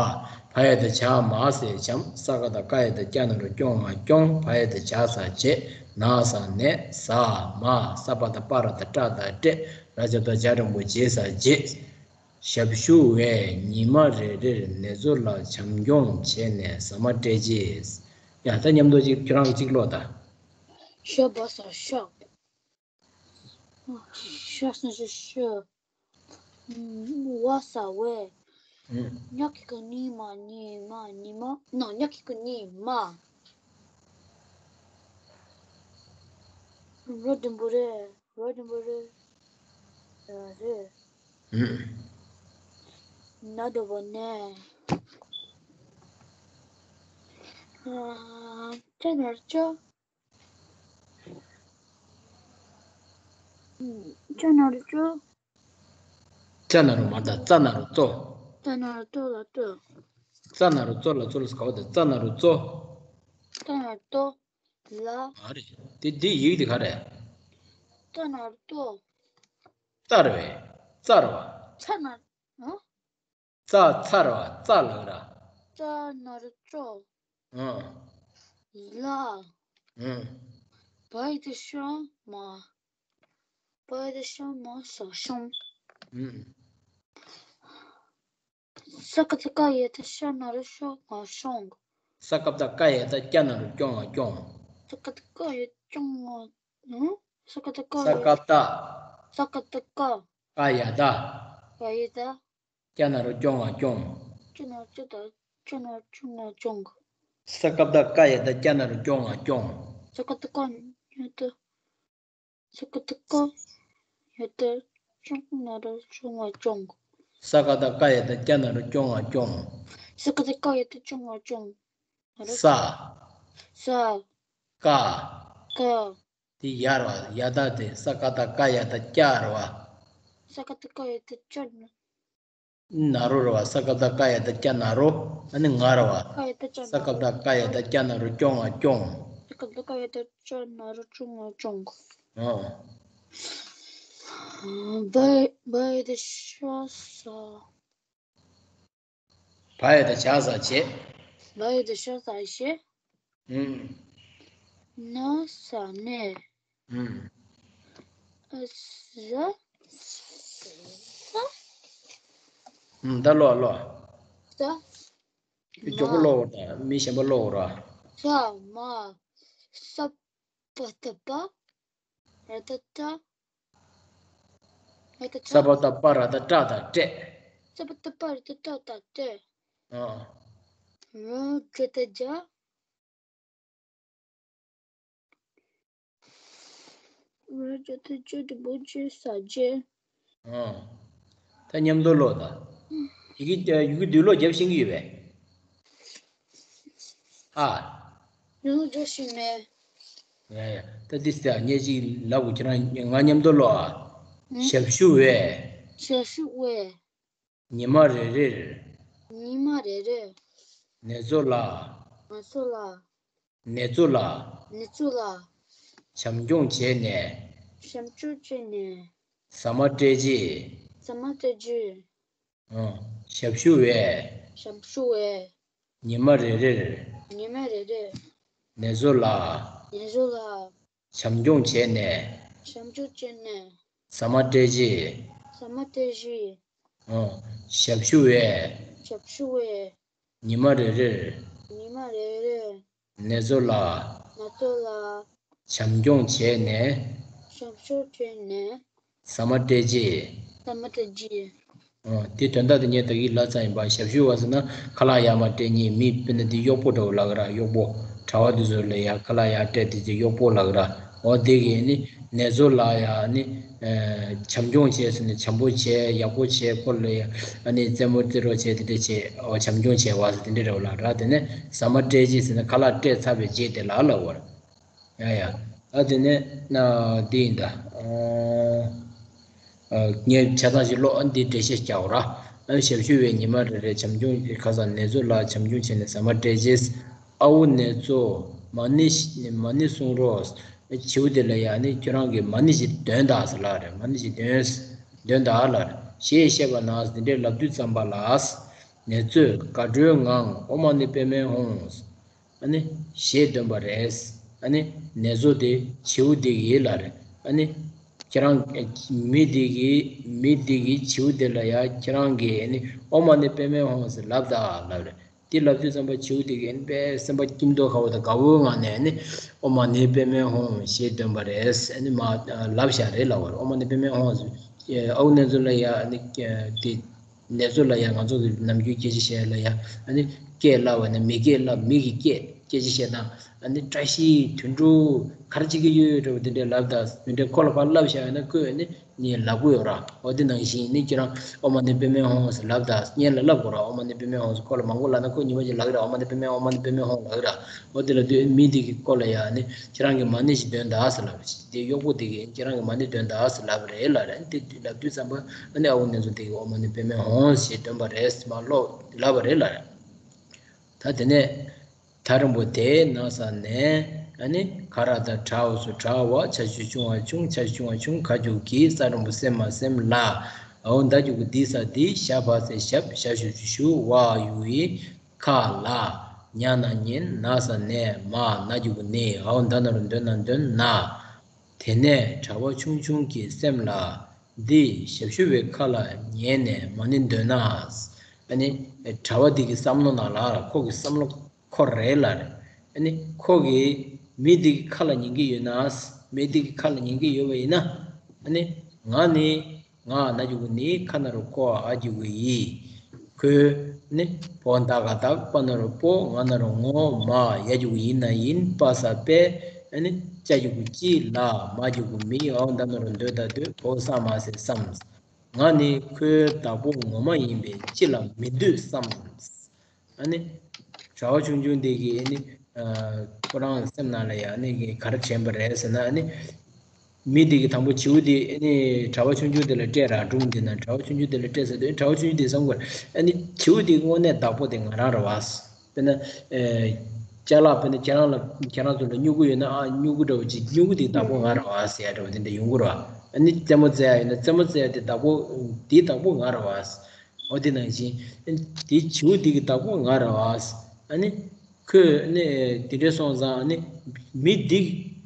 བ་ཡ་བཏགས་བྱ་མ་ས་བྱམས། ས་ཀ་བཏགས་སྐ་ཡ་བཏགས་སྐྱ་ན་རོ་སྐྱོ་ང་སྐྱོང་། བ་ཡ་བཏགས་བྱ་ས་བྱེད། ན་ས་ནེ། ཟ་མ། ས་པ་བཏགས་སྤ་ར་བཏགས་སྤྲ་བཏགས་སྤྲེ། ར་ཇ་བཏགས་རྗ་འགྲེང་བུ་རྗེ་ས་རྗེས། ཞབས་ཞུ་བས་ཉི་མ་རེ་རེར་ནེ་ཙོ་ལ་བྱམས་སྐྱོང་བྱས་ནས་ཟ་མ་སྤྲད་རྗེས། ཡ། ད་མཉམ་དུ་གཅིག་ཁྱོད་རང་གིས་གཅིག་ཀློག་དང་། ཤ་བ་ས་ཤ། ཤ་ས་ཤ་ཤ། བ་ས་བས། ཨུམ། ཉ་གི་གུ་ཉི་མ་ཉི་མ་ཉི་མ། ན། ཉ་གི་གུ་ཉི་མ། ར་འགྲེང་བུ་རེ། ར་འགྲེང་བུ་རེ། ར་རེ། ཨུམ། ན་འགྲེང་བུ་ནེ། ཨ། ཅ་ན་རོ་ཅོ། ཅ་ན་རོ་ཅོ། ཅ་ན་རོ་མ་རེད་ད། ཙ་ན་རོ་ཙོ། ཙ་ན་རོ་ཙོ་ལ་ཙོ། ཙ་ན་རོ་ཙོ་ལ་ཙོ་ལ་ཟེར་ག་བ་དེ། ཙ་ན་རོ་ཙོ། ཙ་ན་རོ་ཙོ་ལ། མ་རེད། དེ་འདི་ཡིག་དེ་ག་རེད། ཙ་ན་རོ་ཙོ། ཙ་རེད་པས། ཙ་རེད་པ། ཙ་ན། ཨ། ཙ་ཚ་རེད་པ། ཙ་ལབ་ར། ཙ་ན་རོ་ཙོ། ཨང་། ལ། ཨང་། བ་ཡ་བཏགས་བྱ་མ། བ་ཡ་བཏགས་བྱ་མ་ས་བྱམས། ཨང་། ས་ཀ་བཏགས་སྐ་ཡ་བཏགས་སྐྱ་ན་རོ་སྐྱོ་ང་སྐྱོང་། ས་ཀ་བཏགས་སྐ་ཡ་བཏགས་སྐྱ་ན་རོ་སྐྱོ་ང་སྐྱོང་། ས་ཀ་བཏགས་སྐ་ཡ་སྐྱོ་ང་། ཨང་། ས་ཀ་བཏགས་སྐ་ཡ། ས་ཀ་བཏགས། ས་ཀ་བཏགས་སྐ། སྐ་ཡ་བཏགས། སྐ་ཡ་བཏགས། སྐྱ་ན་རོ་སྐྱོ་ང་སྐྱོང་། སྐྱ་ན་རོ་སྐྱོ་བཏགས། ཅོ་ན་རོ་ཅོ་ང་ཅོང་། ས་ཀ་བཏགས་སྐ་ཡ་བཏགས་སྐྱ་ན་རོ་སྐྱོ་ང་སྐྱོང་། ས་ཀ་བཏགས་སྐ་ཡ་བཏགས། ས་ཀ་བཏགས་སྐ་ཡ་བཏགས་ཅོ་ན་རོ་ཅོ་ང་ཅོང་། ས་ཀ་བཏགས་སྐ་ཡ་བཏགས་སྐྱ་ན་རོ་སྐྱོ་ང་སྐྱོང་། ས་ཀ་བཏགས་སྐ་ཡ་བཏགས་ཅོ་ང་ཅོང་། ན་རོ། ས། ས། ཀ། ཀ། དེ་ཡ་རེད་བ། ཡ་བཏགས་དེ་ས་ཀ་བཏགས་སྐ་ཡ་བཏགས་སྐྱ་རེད་བ། ས་ཀ་བཏགས་སྐ་ཡ་བཏགས་སྐྱ་ན། ན་རོ་རེད་བ། ས་ཀ་བཏགས་སྐ་ཡ་བཏགས་སྐྱ་ན་རོ། ཨ་ནི་ང་རེད་བ། ཀ་ཡ་བཏགས་སྐྱ་ན་རོ། ས་ཀ་བཏགས་སྐ་ཡ་བཏགས་སྐྱ་ན་རོ་སྐྱོ་ང་སྐྱོང་། ས་ཀ་བཏགས་སྐ་ཡ་བཏགས་སྐྱ་ན་རོ་སྐྱོ་ང་སྐྱོང་། ཨོ། བ་བ་ཡ་བཏགས་ཤ་ས། བ་ཡ་བཏགས་ཤ་ས་བྱེད། བ་ཡ་བཏགས་ཤ་ས་བྱེད། ཨུམ། ན་ས་ནས། ཨུམ། ཨ་ཟ། ས། ཨུམ། ད་ཀློག་ཀློག་ས། མགྱོགས་པོ་ཀློག་དང་། མི་གཞན་པ་ཀློག་ར། ས་མ། ས་པ་བཏགས་སྤ། ར་བཏགས་སྤྲ། ར་བཏགས་སྤྲ། ས་པ་བཏགས་སྤ་ར་བཏགས་སྤྲ་དང་སྤྲད། ས་པ་བཏགས་སྤ་ར་བཏགས་སྤྲ་དང་སྤྲད། ཨ། ར་ཇ་བཏགས་སྦྱར། ར་ཇ་བཏགས་རྗེ་རྡེ་པོ་རྗེ་ས་རྗེ། ཨ། ད་མཉམ་དུ་ཀློག་དང་། ཡི་གེ་ཡི་གེ་འདུག་ཀློག་རྒྱབ་ཤེས་ཀྱི་ཡོད་པས། ཨ། ཡང་རྒྱབ་ཤེས་མེད། ཡ་ཡ། ད་འདི་ཟེར་ངས་ཅིག་ལབ་དགོས། ཁྱེད་རང་ང་མཉམ་དུ་ཀློག་ཨ། ཨུ། ཞབས་ཞུ་བས། ཞབས་ཞུ་བས། ཉི་མ་རེ་རེར། ཉི་མ་རེ་རེར། ནེ་ཙོ་ལ། ནེ་ཙོ་ལ། ནེ་ཙོ་ལ། ནེ་ཙོ་ལ། བྱམས་སྐྱོང་བྱས་ནས། བྱམས་སྐྱོང་བྱས་ནས། ཟ་མ་སྤྲད་རྗེས། ཟ་མ་སྤྲད་རྗེས། ཨང་། ཞབས་ཞུ་བས། ཞབས་ཞུ་བས། ཉི་མ་རེ་རེར། ཉི་མ་རེ་རེར། ནེ་ཙོ་ལ། ནེ་ཙོ་ལ། བྱམས་སྐྱོང་བྱས་ནས། བྱམས་སྐྱོང་བྱས་ནས། ཟ་མ་སྤྲད་རྗེས། ཟ་མ་སྤྲད་རྗེས། ཨང་། ཞབས་ཞུ་བས། ཞབས་ཞུ་བས། ཉི་མ་རེ་རེར། ཉི་མ་རེ་རེར། ནེ་ཙོ་ལ། ནེ་ཙོ་ལ། བྱམས་སྐྱོང་བྱས་ནས། བྱམས་སྐྱོང་བྱས་ནས། ཟ་མ་སྤྲད་རྗེས། ཟ་མ་སྤྲད་རྗེས། ཨོ། དེ་དོན་དག་དེ་ངས་ད་གིན་ལབ་ཚར་ཡིན་པ། ཞབས་ཞུ་བ་ཟེར་ན་ཁ་ལག་ཡར་མར་སྤྲད་མཁན་མི། དཔེར་ན་དེ་གཡོག་པོ་འདྲ་བོ་ལབ་ཀྱི་ར། གཡོག་པོ་གྲྭ་བ་དེ་ཚོ་ལ་ཡར་ཁ་ལག་ཡར་སྤྲད་དེ་ཚོ་གཡོག་པོ་ལབ་ཀྱི་ར། འོ་དེ་གིས་ནི་ནེ་ཙོ་ལ་ཡ་ནི། ཨ། བྱམས་སྐྱོང་བྱས་ཟེར་ནས་བྱམས་པོ་བྱས། ཡག་པོ་བྱས། ཁོ་ལ་ཡ་ཨ་ནི་རྩེད་མོ་རྩེ་རོགས་བྱས། དེ་འདྲ་བྱས། འོ། བྱམས་སྐྱོང་བྱས་པ་ཟེར་དེ་འདྲ་འདྲ་བོ་ལབ་ཀྱི་ར། དེ་ནས་ཟ་མ་སྤྲད་རྗེས་ཟེར་ན་ཁ་ལག་སྤྲད་ཚར་བའི་རྗེས་དེ་ལ་ལབ་པ་རེད། ཡ་ཡ། ཨ། དེ་ནས་ན་འདི་ཡིན་ད། ཨ། ཨ། ངས་བྱས་ཙང་ཞིག་ཀློག་ཨ། འདི་འགྲེལ་བཤད་རྒྱག་གོ་ར། ཨ། ཞབས་ཞུ་བས་ཉི་མ་རེ་རེར་བྱམས་སྐྱོང་། ཁ་སང་ནེ་ཙོ་ལ་བྱམས་སྐྱོང་བྱས་ནས་ཟ་མ་སྤྲད་རྗེས། ཨ་ཨོ་ནེ་ཙོ། མ་ཎི་ཞིག་མ་ཎི་གསུང་རོགས། བྱིའུ་དེ་ལ་ཡ་ནི་ཁྱོད་རང་གིས་མ་ཎི་ཞིག་འདོན་དང་ཟེར་ལབ་རེད། མ་ཎི་ཞིག་འདོན། འདོན་དང་ལབ་རེད། ཞེས་བཤད་པ་ན། དེ་འདྲའི་ལབ་དུས་ཙམ་པ་ལ། ནེ་ཙོས་དགའ་སྤྲོའི་ངང་། ཨོཾ་མ་ཎི་པདྨེ་ཧཱུྃ། ཨ་ནི་ཞེས་འདོན་པ་རེད། ཨ་ནི་ནེ་ཙོ་དེ་བྱིའུ་དེ་གིས་ལབ་རེད། ཨ་ནི་ཁྱེད་རང་མི་དེ་གིས། མི་དེ་གིས་བྱིའུ་དེ་ལ་ཡ་ཁྱེད་རང་གིས་ཨ་ནི་ཨོཾ་མ་ཎི་པདྨེ་ཧཱུྃ་ཟེར་ལབ་དང་ལབ་རེད། དེ་ལབ་དུས་ཙམ་པ་བྱིའུ་དེ་གིས་ཨ་ནི་དཔེ་སེམས་པ་སྐྱིད་མདོག་ཁ་པོ་དང་དགའ་བོའི་ངང་ནས་ཨ་ནི་ཨོཾ་མ་ཎི་པདྨེ་ཧཱུྃ་ཞེས་འདོན་པ་རེད། ཨ་ནི་མར་ལབ་བཞག་རེད་ལབ་པ་རེད། ཨོཾ་མ་ཎི་པདྨེ་ཧཱུྃ་ཟེར། ཨ་ཨོ་ནེ་ཙོ་ལ་ཡ་ཨ་ནི་དེ། ནེ་ཙོ་ལ་ཡ་ང་ཚོ་གི་ནམ་རྒྱུན་སྐད་ཆ་བཤད་ལ་ཡ་ཨ་ནི་སྐད་ལབ་པ་ནི་མི་སྐད་ལབ། མི་གི་སྐད་སྐད་ཆ་བཤད་ན་ཨ་ནི་བཀྲ་ཤིས་དོན་གྲུབ་ག་རེ་བྱེད་ཀྱི་ཡོད་འདྲ་བོ་དེ་འདྲའི་ལབ་དང་། དེ་འདྲའི་ཁོ་ལ་ཕར་ལབ་བཞག་ཡོད་ན་ཁོས་ཨ་ནི་ངས་ལབ་གི་ཡོད་ར། འོ་དེ་ནང་བཞིན་ནི་ཁྱེད་རང་ཨོཾ་མ་ཎི་པདྨེ་ཧཱུྃ་ཟེར་ལབ་དང་། སྔོན་ལ་ལབ་དགོས་ར། ཨོཾ་མ་ཎི་པདྨེ་ཧཱུྃ་ཟེར་ཁོ་ལ་མང་པོ་ལབ་ན་ཁོས་ཉི་མ་གཅིག་ལབ་གི་ར། ཨོཾ་མ་ཎི་པདྨེ་ཧཱུྃ། ཨོཾ་མ་ཎི་པདྨེ་ཧཱུྃ་ལབ་གི་ར། འོ་དེ་ལབ་དུས་མི་དེ་གི་ཁོ་ལ་ཡ་ཨ་ནི་ཁྱེད་རང་གིས་མ་ཎི་ཞིག་འདོན་དང་ཟེར་ལབ་རེད། དེ་གཡོག་པོ་དེ་གིས་ཁྱེད་རང་གིས་མ་ཎི་འདོན་དང་ཟེར་ལབ་རེད་ལབ་རེད། དེ་ལབ་དུས་ཙམ་པ་ཨ་ནི་ཨ་ཨོ་ནེ་ཙོ་དེ་གིས་ཨོཾ་མ་ཎི་པདྨེ་ཧཱུྃ་ཞེས་འདོན་པ་རེད། མར་ཀློག་ལབ་པ་རེད་ལབ་རེད། ད་དེ་ནས་ཐག་རིང་པོ་དེའི་ན་ས་ནས། ཨ་ནི་ཁ་ར་བཏགས་ཁྲའོ་སུ་ཁྲ་བ། ཆ་ཞབས་ཀྱུ་ཆུ་ང་ཆུང་། ཆ་ཞབས་ཀྱུ་ང་ཆུང་། ཁ་གི་གུ་གི། ས་འགྲེང་བུ་སེ་མ་སེམས་ལ། འ་འོག་ད་གི་གུ་འདི་ས་འདི། ཞ་བ་ས་ཞབས། ཞ་ཞབས་ཀྱུ་ཞུ། བ་ཡ་བའི། ཁ་ལ། ཉ་ན་ཉན། ན་ས་ནས། མ། ན་གི་གུ་ནི། འ་འོག་ད་ན་རོ་འདོ་ན་འདོན། ན། དེ་ནས་གྲྭ་པ་ཆུང་ཆུང་གི་སེམས་ལ། འདི་ཞབས་ཞུ་བའི་ཁ་ལ་ཉན་ནས་མ་ཎི་འདོན་ན། ཨ་ནི་གྲྭ་པ་འདི་གི་བསམ་བློ་ནང་ལ། ཁོ་གི་བསམ་བློ་ཁོ་རེད་ལབ་རེད། ཨ་ནི་ཁོ་གིས་མི་འདི་གི་ཁ་ལ་ཉན་གྱི་ཡོད་ན། མི་འདི་གི་ཁ་ལ་ཉན་གྱི་ཡོད་པ་ཡིན་ན། ཨ་ནི་ང་ནི། ང་ན་གི་གུ་ནི། ཁ་ན་རོ་ཁོ། འ་གི་གུ་འི། ཁོས་ ནི། བོ་ད་ག་བདག་པ་ན་རོ་པོ། ང་ན་རོ་ངོ་མ། ཡ་གི་གུ་ཡི་ན་ཡིན། པ་ས་པས། ཨ་ནི། ཅ་གི་གུ་ཅི་ལ། མ་གི་གུ་མི། འའོ་ད་ན་རོ་འདོད་ད་འདོད། བོ་ས་མ་སེ་བསམ། ང་ནི་ཁོའི་བདག་པོ་ངོ་མ་ཡིན་པས་ཅི་ལ་མི་འདོད་བསམ། ཨ་ནི། གྲྭ་པ་ཆུང་ཆུང་དེ་གིས་ཨ་ནི། ཨ། ཁོ་རང་སེམས་ནང་ལ་ཡང་ཨ་ནི་ག་རེ་དྲན་པ་རེད་ཟེར་ན། ཨ་ནི། མི་དེ་གིས་དང་པོ་བྱིའུ་དེ་ཨ་ནི་གྲྭ་པ་ཆུང་ཆུང་དེ་ལ་སྤྲད་ར། སྒྲུང་འདི་ན་གྲྭ་པ་ཆུང་ཆུང་དེ་ལ་སྤྲད་ཟེར་དུས། གྲྭ་པ་ཆུང་ཆུང་དེས་བསམ་དགོས། ཨ་ནི་བྱིའུ་དེའི་དངོས་གནས་བདག་པོ་དེ་ང་རང་རེད་བ། དཔེར་ན། ཨེ། ཅ་ལག་དཔེར་ན་ཁྱེད་རང་ལ། ཁྱེད་རང་ཚོ་ལ་སྨྱུ་གུ་ཡོད་ན། ཨ། སྨྱུ་གུ་འདྲ་བོ་ཅིག་སྨྱུ་གུ་དེའི་བདག་པོ་ང་རེད་བ་ཟེར་ཡ་འདྲ་བོ་དེ་འདྲ་ཡོང་གི་རེད་བ། ཨ་ནི་རྩེད་མོ་རྩེ་ཡ་ཡོད་ན། རྩེད་མོ་རྩེ་ཡ་དེ་བདག་པོ། དེའི་བདག་པོ་ང་རེད་བ། འོ་དེ་ནང་བཞིན། ཨ་ནི་དེ་བྱིའུ་དེ་གི་བདག་པོ་ང་རེད་བ། ཨ་ནི་ཁོས་ནི་དེ་འདྲ་སོང་ཙང་། ཨ་ནི་མི་འདི་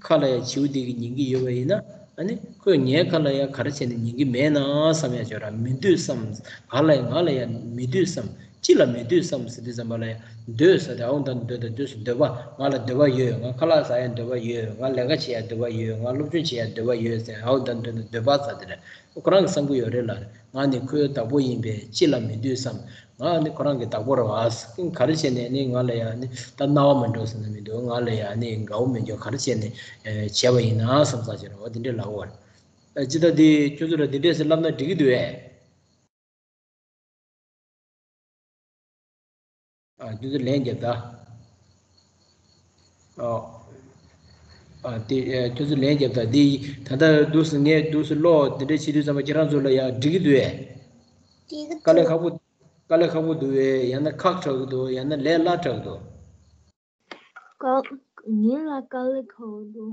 ཁ་ལ་ཡང་བྱིའུ་དེ་གི་ཉན་གི་ཡོད་པ་ཡིན་ན། ཨ་ནི་ཁོས་ངའི་ཁ་ལ་ཡང་ག་རེ་བྱས་ནས་ཉན་གི་མེད་ན་བསམ་ཡ་ཅིག་ཡོད་ར། མི་འདོད་བསམ། ག་ལ་ཡང་། ང་ལ་ཡང་མི་འདོད་བསམ། ཅི་ལ་མི་འདོད་བསམ་ཟེར་དུས་ཙམ་པ་ལ་ཡང་འདོད་ཟེར་དེ། འའོ་ད་འདོད་ད་འདོད་ཟེར། འདོད་པ། ང་ལ་འདོད་པ་ཡོད། ང་ཁ་ལག་ཟ་ཡ་འདོད་པ་ཡོད། ང་ལས་ཀ་བྱེད་ཡ་འདོད་པ་ཡོད། ང་སློབ་སྦྱོང་བྱེད་ཡ་འདོད་པ་ཡོད་ཟེར། འའོ་ད་འདོད་ད་འདོད་པ་ཟེར་དེ་རེད། ཁོ་རང་གིས་བསམ་གྱི་ཡོད་རེད་ལ། ང་ནི་ཁོའི་བདག་པོ་ཡིན་པས་ཅི་ལ་མི་འདོད་བསམ། ང་ནི་ཁོ་རང་གི་བདག་པོ་རེད་བ། ག་རེ་བྱས་ནས་ནི་ང་ལ་ཡང་ནི་ད་རྣ་བ་མི་འགྲོ་ཟེར་ན་མི་འདུག་ང་ལ་ཡང་ནི་དགའ་བོ་མི་འགྱོ། ག་རེ་བྱས་ནས་བྱས་པ་ཡིན་ན་བསམ་ས་ཅིག་རེད་བ། དེ་འདྲས་ལབ་པ་རེད། ཨ། ཅི་ད་དེ་ཁྱོད་ཚོ་ལ་དེ་འདྲས་ཟེར་ལབ་ན་འགྲིག་གི་འདུག་ཨེ། ཨ། ཁྱོད་ཚོ་ལན་རྒྱབ་ད། ཨ། ཨ། དེ། ཨ། ཁྱོད་ཚོ་ལན་རྒྱབ་ད། དེ་ད་ལྟ་འདུག་སེ་ངས་འདུག་སེ་ཀློག་དེ་འདྲ་བྱེད་དུས་ཙམ་པ་ཁྱེད་རང་ཚོ་ལ་ཡང་འགྲིག་གི་འདུག་ཨེ། འགྲིག་གི་འདུག་དཀའ་ལས་ཁག་པོ། དཀའ་ལས་ཁག་པོ་འདུག་ཨེ། ཡང་ན་ཁག་དྲགས་ཀྱི་འདུག་ཡང་ན་ལས་སླ་དྲགས་ཀྱི་འདུག་ཀ། ངེད་ལ་དཀའ་ལས་ཁག་པོ་འདུག་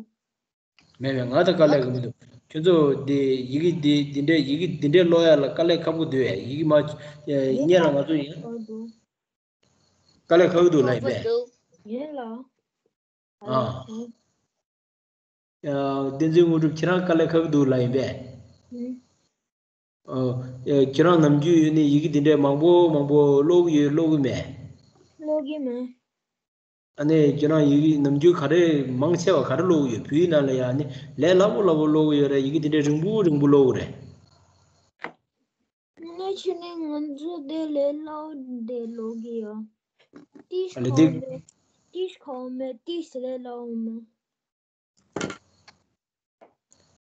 མེད་མེད། ང་ད་དཀའ་ལས་ཁག་མི་འདུག་ཁྱོད་ཚོ་དེ་ཡི་གེ་འདི་འདི་འདྲས། ཡི་གེ་འདི་འདྲས་ཀློག་ཡ་ལ་དཀའ་ལས་ཁག་པོ་འདུག་ཨེ། ཡི་གེ་མ། ཨེ། ངེད་སྔོན་ལ་ལ་ང་ཚོ་ཡིན། ཁག་པོ་འདུག་དཀའ་ལས་ཁག་གི་འདུག་ལབ་ཡིན་པས། ངེད་ལ། ཨ། ཨ། བསྟན་འཛིན་དངོས་གྲུབ། ཁྱེད་རང་དཀའ་ལས་ཁག་གི་འདུག་ལབ་ཡིན་པས། ཨ། ཨ། ཁྱེད་རང་ནམ་རྒྱུན་ཡོད་ནི་ཡི་གེ་འདི་འདྲའི་མང་པོ་མང་པོ་ཀློག་གི་ཡོད། ཀློག་གི་མེད། ཀློག་གི་མེད། ཨ་ནི་ཁྱེད་རང་ཡི་གེ་ནམ་རྒྱུན་ག་རེ་མང་ཆེ་བ་ག་རེ་ཀློག་གི་ཡོད། བོད་ཡིག་ནང་ལ་ཡང་ནི་ལས་སླ་པོ་སླ་པོ་ཀློག་གི་ཡོད་རེད། ཡི་གེ་འདི་འདྲའི་རིང་པོ་རིང་པོ་ཀློག་གི་རེད། ནས་ཆུ་ནས་ང་ཚོ་དེ་ལས་སླ་པོ་དེ་ཀློག་གི་ཡོད། ཏིས་ཨ་ལེ། ཁོ་དེ་མེད། ཏིས་ཁོ་མེད། ཏིས་ལས་སླ་པོ་མེད།